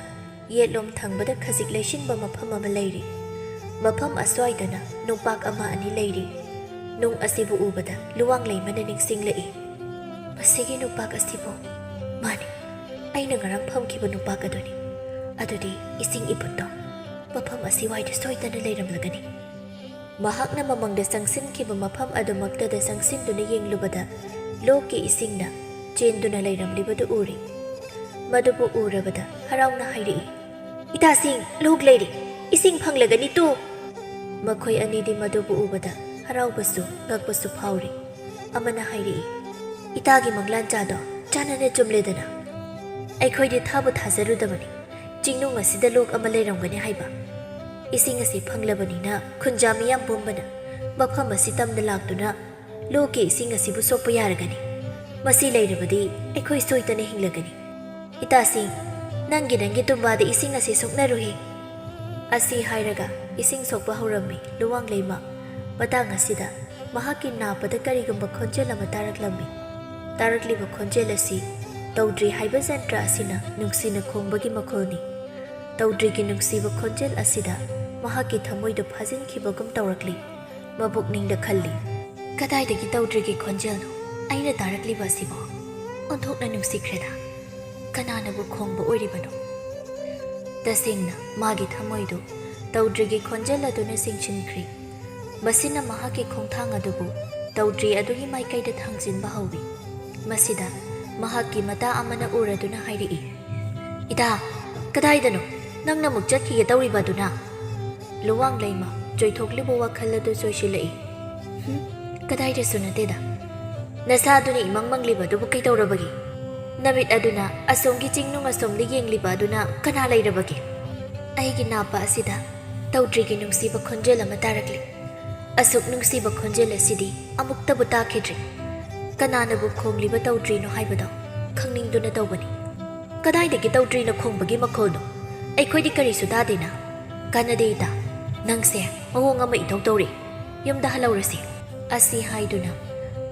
ꯌꯦꯠꯂꯣꯝ ꯊꯪꯕꯗ ꯈꯖꯤꯛ ꯂꯩꯁꯤꯟꯕ ꯃꯐꯝ ꯑꯃ ꯂꯩꯔꯤ꯫ ꯃꯐꯝ ꯑꯁ꯭ꯋꯥꯏꯗꯅ ꯅꯨꯡꯄꯥꯛ ꯑꯃ ꯑꯅꯤ ꯂꯩꯔꯤ꯫ ꯅꯨꯡ ꯑꯁꯤꯕꯨ ꯎꯕꯗ ꯂꯨꯋꯥꯡ ꯂꯩꯃꯅ ꯅꯤꯡꯁꯤꯡꯂꯛꯏ꯫ "ꯃꯁꯤꯒꯤ ꯅꯨꯡꯄꯥꯛ ꯑꯁꯤꯕꯨ, ꯃꯥꯅꯤ, ꯑꯩꯅ ꯉꯔꯥꯡ ꯐꯝꯈꯤꯕ ꯅꯨꯡꯄꯥꯛ ꯑꯗꯨꯅꯤ꯫ ꯑꯗꯨꯗꯤ ꯏꯁꯤꯡ ꯏꯕꯨꯠꯇꯣ ꯃꯐꯝ ꯑꯁꯤꯋꯥꯏꯗ ꯁꯣꯏꯗꯅ ꯂꯩꯔꯝꯂꯒꯅꯤ꯫" ꯃꯍꯥꯛꯅ ꯃꯃꯥꯡꯗ ꯆꯪꯁꯤꯟꯈꯤꯕ ꯃꯐꯝ ꯑꯗꯨꯃꯛꯇꯗ ꯆꯪꯁꯤꯟꯗꯨꯅ ꯌꯦꯡꯂꯨꯕꯗ, ꯂꯣꯛꯀꯤ ꯏꯁꯤꯡꯅ ꯆꯦꯟꯗꯨꯅ ꯂꯩꯔꯝꯂꯤꯕꯗꯨ ꯎꯔꯤ꯫ ꯃꯗꯨꯕꯨ ꯎꯔꯕꯗ ꯍꯔꯥꯎꯅ ꯍꯥꯏꯔꯛꯏ, "ꯏꯇꯥꯁꯤꯡ, ꯂꯣꯛ ꯂꯩꯔꯦ! ꯏꯁꯤꯡ ꯐꯪꯂꯒꯅꯤ ꯇꯨ!" ꯃꯈꯣꯏ ꯑꯅꯤꯗꯤ ꯃꯗꯨꯕꯨ ꯎꯕꯗ ꯍꯔꯥꯎꯕꯁꯨ ꯉꯛꯄꯁꯨ ꯐꯥꯎꯔꯤ꯫ ꯑꯃꯅ ꯍꯥꯏꯔꯛꯏ, "ꯏꯇꯥꯒꯤ ꯃꯪꯂꯥꯟ ꯆꯥꯗꯣ ꯆꯥꯟꯅꯅ ꯆꯨꯝꯂꯦꯗꯅ꯫ ꯑꯩꯈꯣꯏꯗꯤ ꯊꯥꯕꯨ ꯊꯥꯖꯔꯨꯗꯕꯅꯤ, ꯆꯤꯡꯅꯨꯡ ꯑꯁꯤꯗ ꯂꯣꯛ ꯑꯃ ꯂꯩꯔꯝꯒꯅꯤ ꯍꯥꯏꯕ꯫ ꯏꯁꯤꯡ ꯑꯁꯤ ꯐꯪꯂꯕꯅꯤꯅ ꯈꯨꯟꯖꯥ ꯃꯤꯌꯥꯝ ꯄꯨꯝꯕꯅ ꯃꯐꯝ ꯑꯁꯤ ꯇꯝꯅ ꯂꯥꯛꯇꯨꯅ ꯂꯣꯛꯀꯤ ꯏꯁꯤꯡ ꯑꯁꯤꯕꯨ ꯁꯣꯛꯄ ꯌꯥꯔꯒꯅꯤ꯫ ꯃꯁꯤ ꯂꯩꯔꯕꯗꯤ ꯑꯩꯈꯣꯏ ꯁꯣꯏꯗꯅ ꯍꯤꯡꯂꯒꯅꯤ꯫ ꯏꯇꯥꯁꯤꯡ, ꯅꯪꯒꯤ ꯅꯪꯒꯤ ꯇꯨꯝꯕꯥꯗ ꯏꯁꯤꯡ ꯑꯁꯤ ꯁꯣꯛꯅꯔꯨꯍꯦ꯫" ꯑꯁꯤ ꯍꯥꯏꯔꯒ ꯏꯁꯤꯡ ꯁꯣꯛꯄ ꯍꯧꯔꯝꯃꯤ ꯂꯨꯋꯥꯡ ꯂꯩꯃ꯫ ꯃꯇꯥꯡ ꯑꯁꯤꯗ ꯃꯍꯥꯛꯀꯤ ꯅꯥꯄꯗ ꯀꯔꯤꯒꯨꯝꯕ ꯈꯣꯟꯖꯦꯜ ꯑꯃ ꯇꯥꯔꯛꯂꯝꯃꯤ꯫ ꯇꯥꯔꯛꯂꯤꯕ ꯈꯣꯟꯖꯦꯜ ꯑꯁꯤ ꯇꯧꯗ꯭ꯔꯤ ꯍꯥꯏꯕ ꯖꯟꯇ꯭ꯔ ꯑꯁꯤꯅ ꯅꯨꯡꯁꯤꯅ ꯈꯣꯡꯕꯒꯤ ꯃꯈꯣꯜꯅꯤ꯫ ꯇꯧꯗ꯭ꯔꯤꯒꯤ ꯅꯨꯡꯁꯤꯕ ꯈꯣꯟꯖꯦꯜ ꯑꯁꯤꯗ ꯃꯍꯥꯛꯀꯤ ꯊꯃꯣꯏꯗꯨ ꯐꯥꯖꯤꯟꯈꯤꯕꯒꯨꯝ ꯇꯧꯔꯛꯂꯤ꯫ ꯃꯄꯨꯛꯅꯤꯡꯗ ꯈꯜꯂꯤ, "ꯀꯗꯥꯏꯗꯒꯤ ꯇꯧꯗ꯭ꯔꯤꯒꯤ ꯈꯣꯟꯖꯦꯜꯅꯣ ꯑꯩꯅ ꯇꯥꯔꯛꯂꯤꯕ ꯑꯁꯤꯕꯣ? ꯑꯣꯟꯊꯣꯛꯅ ꯅꯨꯡꯁꯤꯈ꯭ꯔꯦꯗ꯫ ꯀꯅꯥꯅꯕꯨ ꯈꯣꯡꯕ ꯑꯣꯏꯔꯤꯕꯅꯣ?" ꯇꯁꯦꯡꯅ ꯃꯥꯒꯤ ꯊꯃꯣꯏꯗꯨ ꯇꯧꯗ꯭ꯔꯤꯒꯤ ꯈꯣꯟꯖꯦꯜ ꯑꯗꯨꯅ ꯆꯤꯡꯁꯤꯟꯈ꯭ꯔꯤ꯫ ꯃꯁꯤꯅ ꯃꯍꯥꯛꯀꯤ ꯈꯣꯡꯊꯥꯡ ꯑꯗꯨꯕꯨ ꯇꯧꯗ꯭ꯔꯤ ꯑꯗꯨꯒꯤ ꯃꯥꯏꯀꯩꯗ ꯊꯥꯡꯖꯤꯟꯕ ꯍꯧꯏ꯫ ꯃꯁꯤꯗ ꯃꯍꯥꯛꯀꯤ ꯃꯇꯥ ꯑꯃꯅ ꯎꯔꯗꯨꯅ ꯍꯥꯏꯔꯛꯏ, "ꯏꯇꯥ, ꯀꯗꯥꯏꯗꯅꯣ ꯅꯪꯅ ꯑꯃꯨꯛ ꯆꯠꯈꯤꯒꯦ ꯇꯧꯔꯤꯕ ꯑꯗꯨꯅ?" ꯂꯨꯋꯥꯡ ꯂꯩꯃ ꯆꯣꯏꯊꯣꯛꯂꯤꯕ ꯋꯥꯈꯜ ꯑꯗꯨ ꯆꯣꯏꯁꯤꯜꯂꯛꯏ꯫ "ꯍꯨꯝ, ꯀꯗꯥꯏꯗꯁꯨ ꯅꯠꯇꯦꯗ꯫ ꯅꯁꯥꯗꯨꯅ ꯏꯃꯪ ꯃꯪꯂꯤꯕ ꯑꯗꯨꯕꯨ ꯀꯩꯗꯧꯔꯕꯒꯦ? ꯅꯃꯤꯠ ꯑꯗꯨꯅ ꯑꯁꯣꯝꯒꯤ ꯆꯤꯡꯅꯨꯡ ꯑꯁꯣꯝꯗ ꯌꯦꯡꯂꯤꯕ ꯑꯗꯨꯅ ꯀꯅꯥ ꯂꯩꯔꯕꯒꯦ? ꯑꯩꯒꯤ ꯅꯥꯄ ꯑꯁꯤꯗ ꯇꯧꯗ꯭ꯔꯤꯒꯤ ꯅꯨꯡꯁꯤꯕ ꯈꯣꯟꯖꯦꯜ ꯑꯃ ꯇꯥꯔꯛꯂꯤ꯫ ꯑꯁꯨꯛ ꯅꯨꯡꯁꯤꯕ ꯈꯣꯟꯖꯦꯜ ꯑꯁꯤꯗꯤ ꯑꯃꯨꯛꯇꯕꯨ ꯇꯥꯈꯤꯗ꯭ꯔꯤ꯫ ꯀꯅꯥꯅꯕꯨ ꯈꯣꯡꯂꯤꯕ ꯇꯧꯗ꯭ꯔꯤꯅꯣ ꯍꯥꯏꯕꯗꯣ ꯈꯪꯅꯤꯡꯗꯨꯅ ꯇꯧꯕꯅꯤ꯫ "ꯀꯗꯥꯏꯗꯒꯤ ꯇꯧꯗ꯭ꯔꯤꯅ ꯈꯣꯡꯕꯒꯤ ꯃꯈꯣꯜꯅꯣ? ꯑꯩꯈꯣꯏꯗꯤ ꯀꯔꯤꯁꯨ ꯇꯥꯗꯦꯅ꯫ ꯀꯥꯟꯅꯗꯦ ꯏꯇꯥ, ꯅꯪꯁꯦ ꯃꯑꯣꯡ ꯑꯃ ꯏꯇꯧ ꯇꯧꯔꯤ꯫ ꯌꯨꯝꯗ ꯍꯜꯍꯧꯔꯁꯤ꯫" ꯑꯁꯤ ꯍꯥꯏꯗꯨꯅ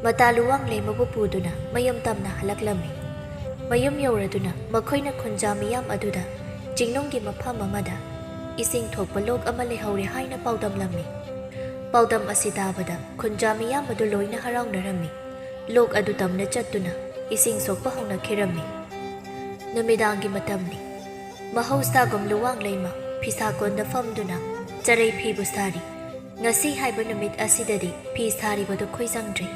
ꯃꯇꯥ ꯂꯨꯋꯥꯡ ꯂꯩꯃꯕꯨ ꯄꯨꯗꯨꯅ ꯃꯌꯨꯝ ꯇꯝꯅ ꯍꯜꯂꯛꯂꯝꯃꯤ꯫ ꯃꯌꯨꯝ ꯌꯧꯔꯗꯨꯅ ꯃꯈꯣꯏꯅ ꯈꯨꯟꯖꯥ ꯃꯤꯌꯥꯝ ꯑꯗꯨꯗ ꯆꯤꯡꯅꯨꯡꯒꯤ ꯃꯐꯝ ꯑꯃꯗ ꯏꯁꯤꯡ ꯊꯣꯛꯄ ꯂꯣꯛ ꯑꯃ ꯂꯩꯍꯧꯔꯦ ꯍꯥꯏꯅ ꯄꯥꯎꯗꯝꯂꯝꯃꯤ꯫ ꯄꯥꯎꯗꯝ ꯑꯁꯤ ꯇꯥꯕꯗ ꯈꯨꯟꯖꯥ ꯃꯤꯌꯥꯝ ꯑꯗꯨ ꯂꯣꯏꯅ ꯍꯔꯥꯎꯅꯔꯝꯃꯤ꯫ ꯂꯣꯛ ꯑꯗꯨ ꯇꯝꯅ ꯆꯠꯇꯨꯅ ꯏꯁꯤꯡ ꯁꯣꯛꯄ ꯍꯧꯅꯈꯤꯔꯝꯃꯤ꯫ ꯅꯨꯃꯤꯗꯥꯡꯒꯤ ꯃꯇꯝꯅꯤ꯫ ꯃꯍꯧꯁꯥꯒꯨꯝ ꯂꯨꯋꯥꯡ ꯂꯩꯃ ꯐꯤꯁꯥꯀꯣꯟꯗ ꯐꯝꯗꯨꯅ ꯆꯔꯩ ꯐꯤꯕꯨ ꯁꯥꯔꯤ꯫ ꯉꯁꯤ ꯍꯥꯏꯕ ꯅꯨꯃꯤꯠ ꯑꯁꯤꯗꯗꯤ ꯐꯤ ꯁꯥꯔꯤꯕꯗꯨ ꯈꯣꯏꯖꯪꯗ꯭ꯔꯦ꯫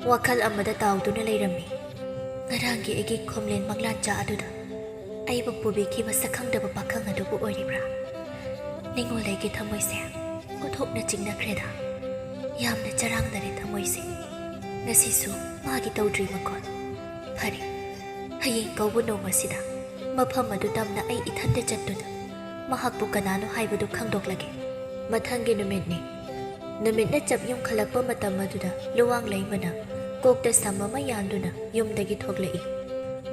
ꯋꯥꯈꯜ ꯑꯃꯗ ꯇꯥꯎꯗꯨꯅ ꯂꯩꯔꯝꯃꯤ꯫ "ꯉꯔꯥꯡꯒꯤ ꯑꯩꯒꯤ ꯈꯣꯝꯂꯦꯟ ꯃꯪꯂꯥꯟꯆꯥ ꯑꯗꯨꯗ ꯑꯩꯕꯨ ꯄꯨꯕꯤꯈꯤꯕ ꯁꯛꯈꯪꯗꯕ ꯄꯥꯈꯪ ꯑꯗꯨꯕꯨ ꯑꯣꯏꯔꯤꯕ꯭ꯔꯥ? ꯅꯤꯡꯉꯣꯜ ꯑꯩꯒꯤ ꯊꯃꯣꯏꯁꯦ ꯑꯣꯟꯊꯣꯛꯅ ꯆꯤꯡꯅꯈ꯭ꯔꯦꯗ꯫ ꯌꯥꯝꯅ ꯆꯔꯥꯡꯅꯔꯦ ꯊꯃꯣꯏꯁꯦ꯫ ꯉꯁꯤꯁꯨ ꯃꯥꯒꯤ ꯇꯧꯗ꯭ꯔꯤ ꯃꯈꯣꯜ꯫ ꯐꯔꯦ, ꯍꯌꯦꯡ ꯀꯧꯕ ꯅꯣꯡ ꯑꯁꯤꯗ ꯃꯐꯝ ꯑꯗꯨ ꯇꯝꯅ ꯑꯩ ꯏꯊꯟꯇ ꯆꯠꯇꯨꯅ ꯃꯍꯥꯛꯄꯨ ꯀꯅꯥꯅꯣ ꯍꯥꯏꯕꯗꯨ ꯈꯪꯗꯣꯛꯂꯒꯦ꯫" ꯃꯊꯪꯒꯤ ꯅꯨꯃꯤꯠꯅꯤ꯫ ꯅꯨꯃꯤꯠꯅ ꯆꯞ ꯌꯨꯡꯈꯠꯂꯛꯄ ꯃꯇꯝ ꯑꯗꯨꯗ ꯂꯨꯋꯥꯡ ꯂꯩꯃꯅ ꯀꯣꯛꯇ ꯁꯝ ꯑꯃ ꯌꯥꯟꯗꯨꯅ ꯌꯨꯝꯗꯒꯤ ꯊꯣꯛꯂꯛꯏ꯫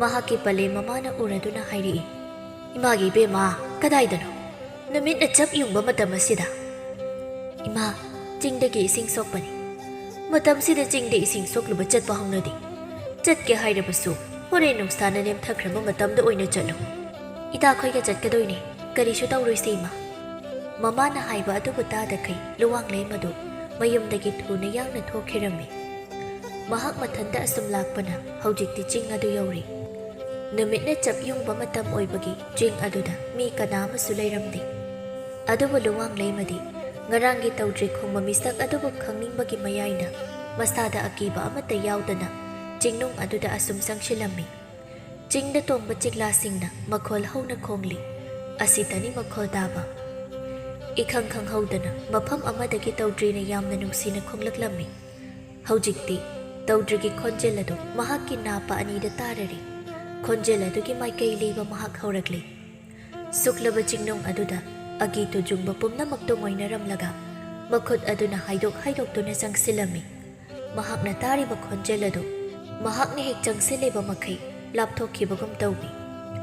ꯃꯍꯥꯛꯀꯤ ꯄꯂꯦꯝ ꯃꯃꯥꯅ ꯎꯔꯗꯨꯅ ꯍꯥꯏꯔꯛꯏ, "ꯏꯃꯥꯒꯤ ꯏꯕꯦꯝꯃ, ꯀꯗꯥꯏꯗꯅꯣ? ꯅꯨꯃꯤꯠꯅ ꯆꯞ ꯌꯨꯡꯕ ꯃꯇꯝ ꯑꯁꯤꯗ?" "ꯏꯃꯥ, ꯆꯤꯡꯗꯒꯤ ꯏꯁꯤꯡ ꯁꯣꯛꯄꯅꯤ꯫ ꯃꯇꯝꯁꯤꯗ ꯆꯤꯡꯗ ꯏꯁꯤꯡ ꯁꯣꯛꯂꯨꯕ ꯆꯠꯄ ꯍꯧꯅꯗꯦ꯫ ꯆꯠꯀꯦ ꯍꯥꯏꯔꯕꯁꯨ ꯍꯣꯔꯦꯟ ꯅꯨꯡꯁꯥꯅ ꯅꯦꯝꯊꯈ꯭ꯔꯕ ꯃꯇꯝꯗ ꯑꯣꯏꯅ ꯆꯠꯂꯨ꯫ ꯏꯇꯥꯈꯣꯏꯒ ꯆꯠꯀꯗꯣꯏꯅꯦ, ꯀꯔꯤꯁꯨ ꯇꯧꯔꯣꯏꯁꯦ ꯏꯃꯥ꯫" ꯃꯃꯥꯅ ꯍꯥꯏꯕ ꯑꯗꯨꯕꯨ ꯇꯥꯗꯈꯩ ꯂꯨꯋꯥꯡ ꯂꯩꯃꯗꯨ ꯃꯌꯨꯝꯗꯒꯤ ꯊꯨꯅ ꯌꯥꯡꯅ ꯊꯣꯛꯈꯤꯔꯝꯃꯤ꯫ ꯃꯍꯥꯛ ꯃꯊꯟꯇ ꯑꯁꯨꯝ ꯂꯥꯛꯄꯅ ꯍꯧꯖꯤꯛꯇꯤ ꯆꯤꯡ ꯑꯗꯨ ꯌꯧꯔꯦ꯫ ꯅꯨꯃꯤꯠꯅ ꯆꯞ ꯌꯨꯡꯕ ꯃꯇꯝ ꯑꯣꯏꯕꯒꯤ ꯆꯤꯡ ꯑꯗꯨꯗ ꯃꯤ ꯀꯅꯥ ꯑꯃꯁꯨ ꯂꯩꯔꯝꯗꯦ꯫ ꯑꯗꯨꯕꯨ ꯂꯨꯋꯥꯡ ꯂꯩꯃꯗꯤ ꯉꯔꯥꯡꯒꯤ ꯇꯧꯗ꯭ꯔꯤ ꯈꯣꯡꯕ ꯃꯤꯁꯛ ꯑꯗꯨꯕꯨ ꯈꯪꯅꯤꯡꯕꯒꯤ ꯃꯌꯥꯏꯅ ꯃꯁꯥꯗ ꯑꯀꯤꯕ ꯑꯃꯠꯇ ꯌꯥꯎꯗꯅ ꯆꯤꯡꯅꯨꯡ ꯑꯗꯨꯗ ꯑꯁꯨꯝ ꯆꯪꯁꯤꯜꯂꯝꯃꯤ꯫ ꯆꯤꯡꯗ ꯇꯣꯡꯕ ꯆꯤꯛꯂꯥꯁꯤꯡꯅ ꯃꯈꯣꯜ ꯍꯧꯅ ꯈꯣꯡꯂꯤ꯫ ꯑꯁꯤꯇꯅꯤ ꯃꯈꯣꯜ ꯇꯥꯕ꯫ ꯏꯈꯪ ꯈꯪꯍꯧꯗꯅ ꯃꯐꯝ ꯑꯃꯗꯒꯤ ꯇꯧꯗ꯭ꯔꯤꯅ ꯌꯥꯝꯅ ꯅꯨꯡꯁꯤꯅ ꯈꯣꯡꯂꯛꯂꯝꯃꯤ꯫ ꯍꯧꯖꯤꯛꯇꯤ ꯇꯧꯗ꯭ꯔꯤꯒꯤ ꯈꯣꯟꯖꯦꯜ ꯑꯗꯨ ꯃꯍꯥꯛꯀꯤ ꯅꯥꯄ ꯑꯅꯤꯗ ꯇꯥꯔꯔꯤ꯫ ꯈꯣꯟꯖꯦꯜ ꯑꯗꯨꯒꯤ ꯃꯥꯏꯀꯩ ꯂꯤꯕ ꯃꯍꯥꯛ ꯍꯧꯔꯛꯂꯤ꯫ ꯁꯨꯛꯂꯕ ꯆꯤꯡꯅꯨꯡ ꯑꯗꯨꯗ ꯑꯀꯤ ꯇꯨꯖꯨꯡꯕ ꯄꯨꯝꯅꯃꯛꯇꯨ ꯉꯣꯏꯅꯔꯝꯂꯒ ꯃꯈꯨꯠ ꯑꯗꯨꯅ ꯍꯥꯏꯗꯣꯛ ꯍꯥꯏꯗꯣꯛꯇꯨꯅ ꯆꯪꯁꯤꯜꯂꯝꯃꯤ꯫ ꯃꯍꯥꯛꯅ ꯇꯥꯔꯤꯕ ꯈꯣꯟꯖꯦꯜ ꯑꯗꯨ ꯃꯍꯥꯛꯅ ꯍꯦꯛ ꯆꯪꯁꯤꯜꯂꯤꯕ ꯃꯈꯩ ꯂꯥꯞꯊꯣꯛꯈꯤꯕꯒꯨꯝ ꯇꯧꯏ꯫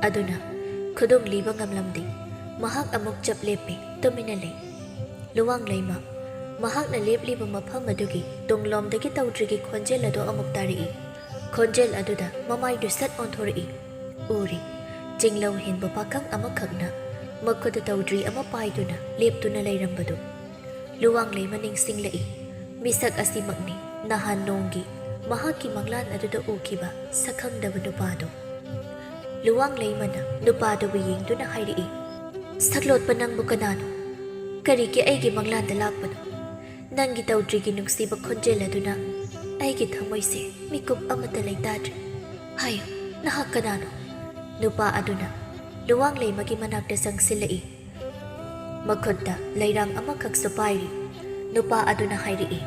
ꯑꯗꯨꯅ ꯈꯨꯗꯨꯡ ꯂꯤꯕ ꯉꯝꯂꯝꯗꯦ꯫ ꯃꯍꯥꯛ ꯑꯃꯨꯛ ꯆꯞ ꯂꯦꯞꯄꯤ, ꯇꯨꯃꯤꯟꯅ ꯂꯩ꯫ ꯂꯨꯋꯥꯡ ꯂꯩꯃ ꯃꯍꯥꯛꯅ ꯂꯦꯞꯂꯤꯕ ꯃꯐꯝ ꯑꯗꯨꯒꯤ ꯇꯨꯡꯂꯣꯝꯗꯒꯤ ꯇꯧꯗ꯭ꯔꯤꯒꯤ ꯈꯣꯟꯖꯦꯜ ꯑꯗꯨ ꯑꯃꯨꯛ ꯇꯥꯔꯛꯏ꯫ ꯈꯣꯟꯖꯦꯜ ꯑꯗꯨꯗ ꯃꯃꯥꯏꯗꯨ ꯁꯠ ꯑꯣꯟꯊꯣꯔꯛꯏ꯫ ꯎꯔꯤ, ꯆꯤꯡꯂꯧ ꯍꯦꯟꯕ ꯄꯥꯈꯪ ꯑꯃꯈꯛꯅ ꯃꯈꯨꯠꯇ ꯇꯧꯗ꯭ꯔꯤ ꯑꯃ ꯄꯥꯏꯗꯨꯅ ꯂꯦꯞꯇꯨꯅ ꯂꯩꯔꯝꯕꯗꯨ꯫ ꯂꯨꯋꯥꯡ ꯂꯩꯃ ꯅꯤꯡꯁꯤꯡꯂꯛꯏ꯫ ꯃꯤꯁꯛ ꯑꯁꯤꯃꯛꯅꯤ ꯅꯍꯥꯟ ꯅꯣꯡꯒꯤ ꯃꯍꯥꯛꯀꯤ ꯃꯪꯂꯥꯟ ꯑꯗꯨꯗ ꯎꯈꯤꯕ ꯁꯛꯈꯪꯗꯕ ꯅꯨꯄꯥꯗꯨ꯫ ꯂꯨꯋꯥꯡ ꯂꯩꯃꯅ ꯅꯨꯄꯥꯗꯨꯕꯨ ꯌꯦꯡꯗꯨꯅ ꯍꯥꯏꯔꯛꯏ, "ꯁꯛꯂꯣꯠꯄ ꯅꯪꯕꯨ ꯀꯅꯥꯅꯣ? ꯀꯔꯤꯒꯤ ꯑꯩꯒꯤ ꯃꯪꯂꯥꯟꯗ ꯂꯥꯛꯄꯅꯣ? ꯅꯪꯒꯤ ꯇꯧꯗ꯭ꯔꯤꯒꯤ ꯅꯨꯡꯁꯤꯕ ꯈꯣꯟꯖꯦꯜ ꯑꯗꯨꯅ ꯑꯩꯒꯤ ꯊꯃꯣꯏꯁꯦ ꯃꯤꯀꯨꯞ ꯑꯃꯠꯇ ꯂꯩꯇꯥꯗ꯭ꯔꯦ꯫ ꯍꯥꯏꯌꯨ, ꯅꯍꯥꯛ ꯀꯅꯥꯅꯣ?" ꯅꯨꯄꯥ ꯑꯗꯨꯅ ꯂꯨꯋꯥꯡ ꯂꯩꯃꯒꯤ ꯃꯅꯥꯛꯇ ꯆꯪꯁꯤꯜꯂꯛꯏ꯫ ꯃꯈꯨꯠꯇ ꯂꯩꯔꯥꯡ ꯑꯃꯈꯛꯁꯨ ꯄꯥꯏꯔꯤ꯫ ꯅꯨꯄꯥ ꯑꯗꯨꯅ ꯍꯥꯏꯔꯛꯏ,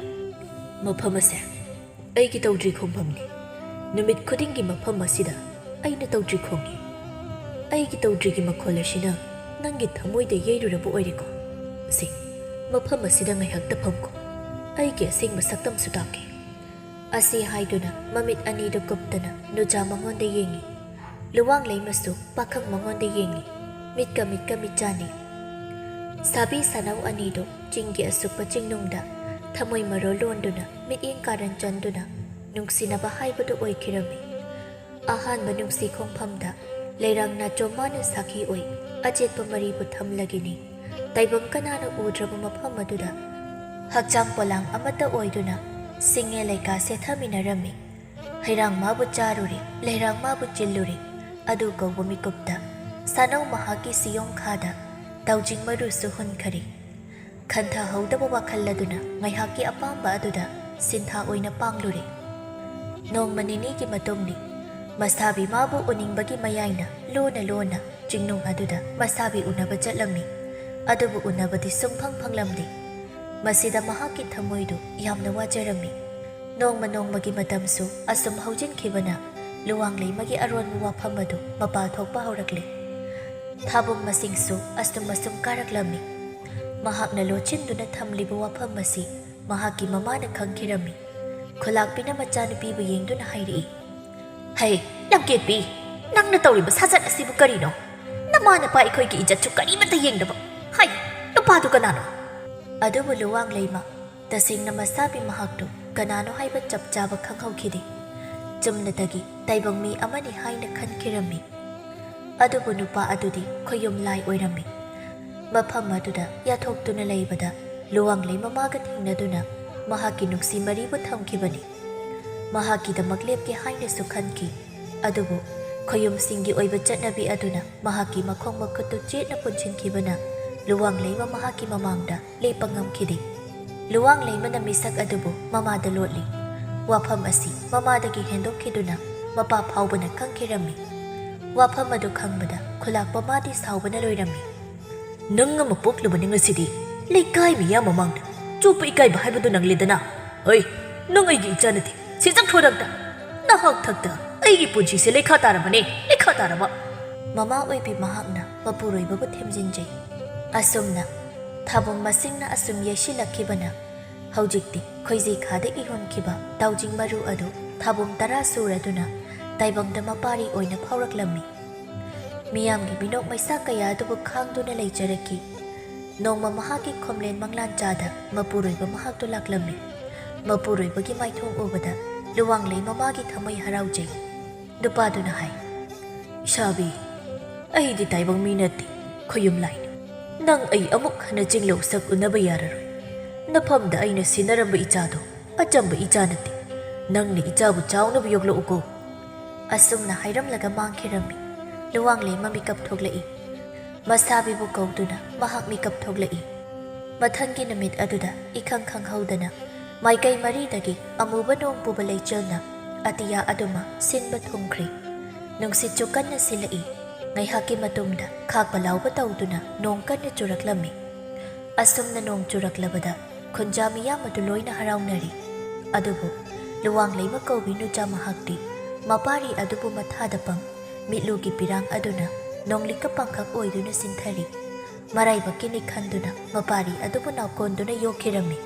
"ꯃꯐꯝ ꯑꯁꯦ ꯑꯩꯒꯤ ꯇꯧꯗ꯭ꯔꯤ ꯈꯣꯡꯐꯝꯅꯤ꯫ ꯅꯨꯃꯤꯠ ꯈꯨꯗꯤꯡꯒꯤ ꯃꯐꯝ ꯑꯁꯤꯗ ꯑꯩꯅ ꯇꯧꯗ꯭ꯔꯤ ꯈꯣꯡꯏ꯫ ꯑꯩꯒꯤ ꯇꯧꯗ꯭ꯔꯤꯒꯤ ꯃꯈꯣꯜ ꯑꯁꯤꯅ ꯅꯪꯒꯤ ꯊꯃꯣꯏꯗ ꯌꯩꯔꯨꯔꯕ ꯑꯣꯏꯔꯦꯀꯣ? ꯁꯤ ꯃꯐꯝ ꯑꯁꯤꯗ ꯉꯥꯏꯍꯥꯛꯇ ꯐꯝꯈꯣ꯫ ꯑꯩꯒꯤ ꯑꯁꯦꯡꯕ ꯁꯛꯇꯝꯁꯨ ꯇꯥꯛꯀꯦ꯫" ꯑꯁꯤ ꯍꯥꯏꯗꯨꯅ ꯃꯃꯤꯠ ꯑꯅꯤꯗꯨ ꯀꯨꯞꯇꯅ ꯅꯨꯆꯥ ꯃꯉꯣꯟꯗ ꯌꯦꯡꯏ꯫ ꯂꯨꯋꯥꯡ ꯂꯩꯃꯁꯨ ꯄꯥꯈꯪ ꯃꯉꯣꯟꯗ ꯌꯦꯡꯏ꯫ ꯃꯤꯠꯀ ꯃꯤꯠꯀ ꯃꯤꯠ ꯆꯥꯟꯅꯩ꯫ ꯁꯥꯕꯤ ꯁꯥꯅꯧ ꯑꯅꯤꯗꯨ ꯆꯤꯡꯒꯤ ꯑꯁꯨꯛꯄ ꯆꯤꯡꯅꯨꯡꯗ ꯊꯃꯣꯏ ꯃꯔꯣ ꯂꯣꯟꯗꯨꯅ ꯃꯤꯠꯌꯦꯡ ꯀꯥꯔꯟ ꯆꯟꯗꯨꯅ ꯅꯨꯡꯁꯤꯅꯕ ꯍꯥꯏꯕꯗꯨ ꯑꯣꯏꯈꯤꯔꯝꯃꯤ꯫ ꯑꯍꯥꯟꯕ ꯅꯨꯡꯁꯤ ꯈꯣꯡꯐꯝꯗ ꯂꯩꯔꯥꯡ ꯅꯥꯆꯣꯝ ꯃꯥꯅ ꯁꯥꯈꯤ ꯑꯣꯏ꯫ ꯑꯆꯦꯠꯄ ꯃꯔꯤꯕꯨ ꯊꯝꯂꯒꯤꯅꯤ꯫ ꯇꯥꯏꯕꯪ ꯀꯅꯥꯅ ꯎꯗ꯭ꯔꯕ ꯃꯐꯝ ꯑꯗꯨꯗ ꯍꯛꯆꯥꯡ ꯄꯣꯂꯥꯡ ꯑꯃꯠꯇ ꯑꯣꯏꯗꯨꯅ ꯁꯤꯡꯉꯦ ꯂꯩꯀꯥ ꯁꯦꯠꯊꯃꯤꯟꯅꯔꯝꯃꯤ꯫ ꯍꯩꯔꯥꯡ ꯃꯥꯕꯨ ꯆꯥꯔꯨꯔꯦ, ꯂꯩꯔꯥꯡ ꯃꯥꯕꯨ ꯆꯤꯜꯂꯨꯔꯦ꯫ ꯑꯗꯨ ꯀꯧꯕ ꯃꯤꯀꯨꯞꯇ ꯁꯥꯅꯧ ꯃꯍꯥꯛꯀꯤ ꯁꯤꯌꯣꯡ ꯈꯥꯗ ꯇꯧꯖꯤꯡ ꯃꯔꯨꯁꯨ ꯍꯨꯟꯈꯔꯦ꯫ ꯈꯟꯊꯍꯧꯗꯕ ꯋꯥꯈꯜ ꯑꯗꯨꯅ ꯉꯥꯏꯍꯥꯛꯀꯤ ꯑꯄꯥꯝꯕ ꯑꯗꯨꯗ ꯁꯤꯟꯊꯥ ꯑꯣꯏꯅ ꯄꯥꯡꯂꯨꯔꯦ꯫ ꯅꯣꯡꯃ ꯅꯤꯅꯤꯒꯤ ꯃꯇꯨꯡꯅꯤ꯫ ꯃꯁꯥꯕꯤ ꯃꯥꯕꯨ ꯎꯅꯤꯡꯕꯒꯤ ꯃꯌꯥꯏꯅ ꯂꯣꯟꯅ ꯂꯣꯟꯅ ꯆꯤꯡꯅꯨꯡ ꯑꯗꯨꯗ ꯃꯁꯥꯕꯤ ꯎꯅꯕ ꯆꯠꯂꯝꯃꯤ꯫ ꯑꯗꯨꯕꯨ ꯎꯅꯕꯗꯤ ꯁꯨꯡꯐꯪ ꯐꯪꯂꯝꯗꯦ꯫ ꯃꯁꯤꯗ ꯃꯍꯥꯛꯀꯤ ꯊꯃꯣꯏꯗꯨ ꯌꯥꯝꯅ ꯋꯥꯖꯔꯝꯃꯤ꯫ ꯅꯣꯡꯃ ꯅꯣꯡꯃꯒꯤ ꯃꯇꯝꯁꯨ ꯑꯁꯨꯝ ꯍꯧꯖꯤꯟꯈꯤꯕꯅ ꯂꯨꯋꯥꯡ ꯂꯩꯃꯒꯤ ꯑꯔꯣꯟꯕ ꯋꯥꯐꯝ ꯑꯗꯨ ꯃꯄꯥ ꯊꯣꯛꯄ ꯍꯧꯔꯛꯂꯦ꯫ ꯊꯥꯕꯨꯝ ꯃꯁꯤꯡꯁꯨ ꯑꯁꯨꯝ ꯑꯁꯨꯝ ꯀꯥꯔꯛꯂꯝꯃꯤ꯫ ꯃꯍꯥꯛꯅ ꯂꯣꯠꯁꯤꯟꯗꯨꯅ ꯊꯝꯂꯤꯕ ꯋꯥꯐꯝ ꯑꯁꯤ ꯃꯍꯥꯛꯀꯤ ꯃꯃꯥꯅ ꯈꯪꯈꯤꯔꯝꯃꯤ꯫ ꯈꯨꯂꯥꯛꯄꯤꯅ ꯃꯆꯥꯅꯨꯄꯤꯕꯨ ꯌꯦꯡꯗꯨꯅ ꯍꯥꯏꯔꯛꯏ, "ꯍꯩ, ꯂꯝꯀꯦꯠꯄꯤ, ꯅꯪꯅ ꯇꯧꯔꯤꯕ ꯁꯥꯖꯠ ꯑꯁꯤꯕꯨ ꯀꯔꯤꯅꯣ? ꯅꯃꯥ ꯅꯄꯥ ꯑꯩꯈꯣꯏꯒꯤ ꯏꯖꯠꯁꯨ ꯀꯔꯤꯃꯠꯇ ꯌꯦꯡꯗꯕ꯫ ꯍꯥꯏ, ꯅꯨꯄꯥꯗꯨ ꯀꯅꯥꯅꯣ?" ꯑꯗꯨꯕꯨ ꯂꯨꯋꯥꯡꯂꯩꯃ ꯇꯁꯦꯡꯅ ꯃꯁꯥꯕꯤ ꯃꯍꯥꯛꯇꯨ ꯀꯅꯥꯅꯣ ꯍꯥꯏꯕ ꯆꯞ ꯆꯥꯕ ꯈꯪꯍꯧꯈꯤꯗꯦ꯫ ꯆꯨꯝꯅꯇꯒꯤ ꯇꯥꯏꯕꯪ ꯃꯤ ꯑꯃꯅꯤ ꯍꯥꯏꯅ ꯈꯟꯈꯤꯔꯝꯃꯤ꯫ ꯑꯗꯨꯕꯨ ꯅꯨꯄꯥ ꯑꯗꯨꯗꯤ ꯈꯣꯌꯨꯝ ꯂꯥꯏ ꯑꯣꯏꯔꯝꯃꯤ꯫ ꯃꯐꯝ ꯑꯗꯨꯗ ꯌꯥꯊꯣꯛꯇꯨꯅ ꯂꯩꯕꯗ ꯂꯨꯋꯥꯡꯂꯩ ꯃꯃꯥꯒ ꯊꯦꯡꯅꯗꯨꯅ ꯃꯍꯥꯛꯀꯤ ꯅꯨꯡꯁꯤ ꯃꯔꯤꯕꯨ ꯊꯝꯈꯤꯕꯅꯤ꯫ ꯃꯍꯥꯛꯀꯤꯗꯃꯛ ꯂꯦꯞꯀꯦ ꯍꯥꯏꯅꯁꯨ ꯈꯟꯈꯤ꯫ ꯑꯗꯨꯕꯨ ꯈꯣꯌꯨꯝꯁꯤꯡꯒꯤ ꯑꯣꯏꯕ ꯆꯠꯅꯕꯤ ꯑꯗꯨꯅ ꯃꯍꯥꯛꯀꯤ ꯃꯈꯣꯡ ꯃꯈꯨꯠꯇꯨ ꯆꯦꯠꯅ ꯄꯨꯟꯁꯤꯟꯈꯤꯕꯅ ꯂꯨꯋꯥꯡꯂꯩꯃ ꯃꯍꯥꯛꯀꯤ ꯃꯃꯥꯡꯗ ꯂꯦꯞꯄ ꯉꯝꯈꯤꯗꯦ꯫ ꯂꯨꯋꯥꯡꯂꯩꯃꯅ ꯃꯤꯁꯛ ꯑꯗꯨꯕꯨ ꯃꯃꯥꯗ ꯂꯣꯠꯂꯤ꯫ ꯋꯥꯐꯝ ꯑꯁꯤ ꯃꯃꯥꯗꯒꯤ ꯍꯦꯟꯗꯣꯛꯈꯤꯗꯨꯅ ꯃꯄꯥ ꯐꯥꯎꯕꯅ ꯈꯪꯈꯤꯔꯝꯃꯤ꯫ ꯋꯥꯐꯝ ꯑꯗꯨ ꯈꯪꯕꯗ ꯈꯨꯂꯥꯛꯄ ꯃꯥꯗꯤ ꯁꯥꯎꯕꯅ ꯂꯣꯏꯔꯝꯃꯤ꯫ "ꯅꯪ ꯑꯃ ꯄꯣꯛꯂꯨꯕꯅꯤ ꯉꯁꯤꯗꯤ, ꯂꯩꯀꯥꯏ ꯃꯤꯌꯥꯝ ꯃꯃꯥꯡꯗ ꯆꯣꯞꯄ ꯏꯀꯥꯏꯕ ꯍꯥꯏꯕꯗꯨ ꯅꯪꯂꯦꯗꯅ꯫ ꯍꯩ, ꯅꯪ ꯑꯩꯒꯤ ꯏꯆꯥ ꯅꯠꯇꯦ, ꯁꯤꯖꯈ꯭ꯔꯣ ꯅꯪꯇ꯫ ꯅꯍꯥꯛ ꯊꯛꯇ ꯑꯩꯒꯤ ꯄꯨꯟꯁꯤꯁꯦ ꯂꯩꯈꯥ ꯇꯥꯔꯕꯅꯦ, ꯂꯩꯈꯥ ꯇꯥꯔꯕ!" ꯃꯃꯥ ꯑꯣꯏꯕꯤ ꯃꯍꯥꯛꯅ ꯃꯄꯨꯔꯣꯏꯕꯕꯨ ꯊꯦꯝꯖꯤꯟꯖꯩ꯫ ꯑꯁꯨꯝꯅ ꯊꯥꯕꯨꯝ ꯃꯁꯤꯡꯅ ꯑꯁꯨꯝ ꯌꯩꯁꯤꯜꯂꯛꯈꯤꯕꯅ ꯍꯧꯖꯤꯛꯇꯤ ꯈꯣꯏꯖꯩꯈꯥꯗ ꯏꯍꯣꯟꯈꯤꯕ ꯇꯥꯎꯖꯤꯡ ꯃꯔꯨ ꯑꯗꯨ ꯊꯥꯕꯨꯝ ꯇꯔꯥ ꯁꯨꯔꯗꯨꯅ ꯇꯥꯏꯕꯪꯗ ꯃꯄꯥꯔꯤ ꯑꯣꯏꯅ ꯐꯥꯎꯔꯛꯂꯝꯃꯤ꯫ ꯃꯤꯌꯥꯝꯒꯤ ꯃꯤꯅꯣꯛ ꯃꯩꯁꯥ ꯀꯌꯥ ꯑꯗꯨꯕꯨ ꯈꯥꯡꯗꯨꯅ ꯂꯩꯖꯔꯛꯈꯤ꯫ ꯅꯣꯡꯃ ꯃꯍꯥꯛꯀꯤ ꯈꯣꯝꯂꯦꯟ ꯃꯪꯂꯥꯟ ꯆꯥꯗ ꯃꯄꯨꯔꯣꯏꯕ ꯃꯍꯥꯛꯇꯨ ꯂꯥꯛꯂꯝꯃꯤ꯫ ꯃꯄꯨꯔꯣꯏꯕꯒꯤ ꯃꯥꯏꯊꯣꯡ ꯎꯕꯗ ꯂꯨꯋꯥꯡꯂꯩ ꯃꯃꯥꯒꯤ ꯊꯃꯣꯏ ꯍꯔꯥꯎꯖꯩ꯫ ꯅꯨꯄꯥꯗꯨꯅ ꯍꯥꯏ, "ꯏꯁꯥꯕꯤ, ꯑꯩꯗꯤ ꯇꯥꯏꯕꯪ ꯃꯤ ꯅꯠꯇꯦ, ꯈꯣꯌꯨꯝ ꯂꯥꯏꯅꯤ꯫ ꯅꯪ ꯑꯩ ꯑꯃꯨꯛ ꯍꯟꯅ ꯆꯤꯡꯂꯧ ꯁꯛ ꯎꯅꯕ ꯌꯥꯔꯔꯣꯏ꯫ ꯅꯐꯝꯗ ꯑꯩꯅ ꯁꯤꯟꯅꯔꯝꯕ ꯏꯆꯥꯗꯣ ꯑꯆꯝꯕ ꯏꯆꯥ ꯅꯠꯇꯦ꯫ ꯅꯪꯅ ꯏꯆꯥꯕꯨ ꯆꯥꯎꯅꯕ ꯌꯣꯛꯂꯛꯎꯀꯣ꯫" ꯑꯁꯨꯝꯅ ꯍꯥꯏꯔꯝꯂꯒ ꯃꯥꯡꯈꯤꯔꯝꯃꯤ꯫ ꯂꯨꯋꯥꯡꯂꯩꯃ ꯃꯤꯀꯞ ꯊꯣꯛꯂꯛꯏ꯫ ꯃꯁꯥꯕꯤꯕꯨ ꯀꯧꯗꯨꯅ ꯃꯍꯥꯛ ꯃꯤꯀꯞ ꯊꯣꯛꯂꯛꯏ꯫ ꯃꯊꯪꯒꯤ ꯅꯨꯃꯤꯠ ꯑꯗꯨꯗ ꯏꯈꯪ ꯈꯪꯍꯧꯗꯅ ꯃꯥꯏꯀꯩ ꯃꯔꯤꯗꯒꯤ ꯑꯃꯨꯕ ꯅꯣꯡ ꯄꯨꯕ ꯂꯩꯆꯤꯜꯅ ꯑꯇꯤꯌꯥ ꯑꯗꯨꯃ ꯁꯤꯟꯕ ꯊꯨꯡꯈ꯭ꯔꯦ꯫ ꯅꯨꯡꯁꯤꯠꯁꯨ ꯀꯟꯅ ꯁꯤꯜꯂꯛꯏ꯫ ꯉꯥꯏꯍꯥꯛꯀꯤ ꯃꯇꯨꯡꯗ ꯈꯥꯛꯄ ꯂꯥꯎꯕ ꯇꯧꯗꯨꯅ ꯅꯣꯡ ꯀꯟꯅ ꯆꯨꯔꯛꯂꯝꯃꯤ꯫ ꯑꯁꯨꯝꯅ ꯅꯣꯡ ꯆꯨꯔꯛꯂꯕꯗ ꯈꯨꯟꯖꯥ ꯃꯤꯌꯥꯝ ꯑꯗꯨ ꯂꯣꯏꯅ ꯍꯔꯥꯎꯅꯔꯤ꯫ ꯑꯗꯨꯕꯨ ꯂꯨꯋꯥꯡꯂꯩꯃ ꯀꯧꯕꯤ ꯅꯨꯆꯥ ꯃꯍꯥꯛꯇꯤ ꯃꯄꯥꯔꯤ ꯑꯗꯨꯕꯨ ꯃꯊꯥꯗ ꯄꯪ, ꯃꯤꯠꯂꯨꯒꯤ ꯄꯤꯔꯥꯡ ꯑꯗꯨꯅ ꯅꯣꯡꯂꯤꯛꯀ ꯄꯥꯡꯈꯛ ꯑꯣꯏꯗꯨꯅ ꯆꯤꯟꯊꯔꯤ꯫ ꯃꯔꯥꯏꯕꯛꯀꯤꯅꯤ ꯈꯟꯗꯨꯅ ꯃꯄꯥꯔꯤ ꯑꯗꯨꯕꯨ ꯅꯥꯎꯀꯣꯟꯗꯨꯅ ꯌꯣꯛꯈꯤꯔꯝꯃꯤ꯫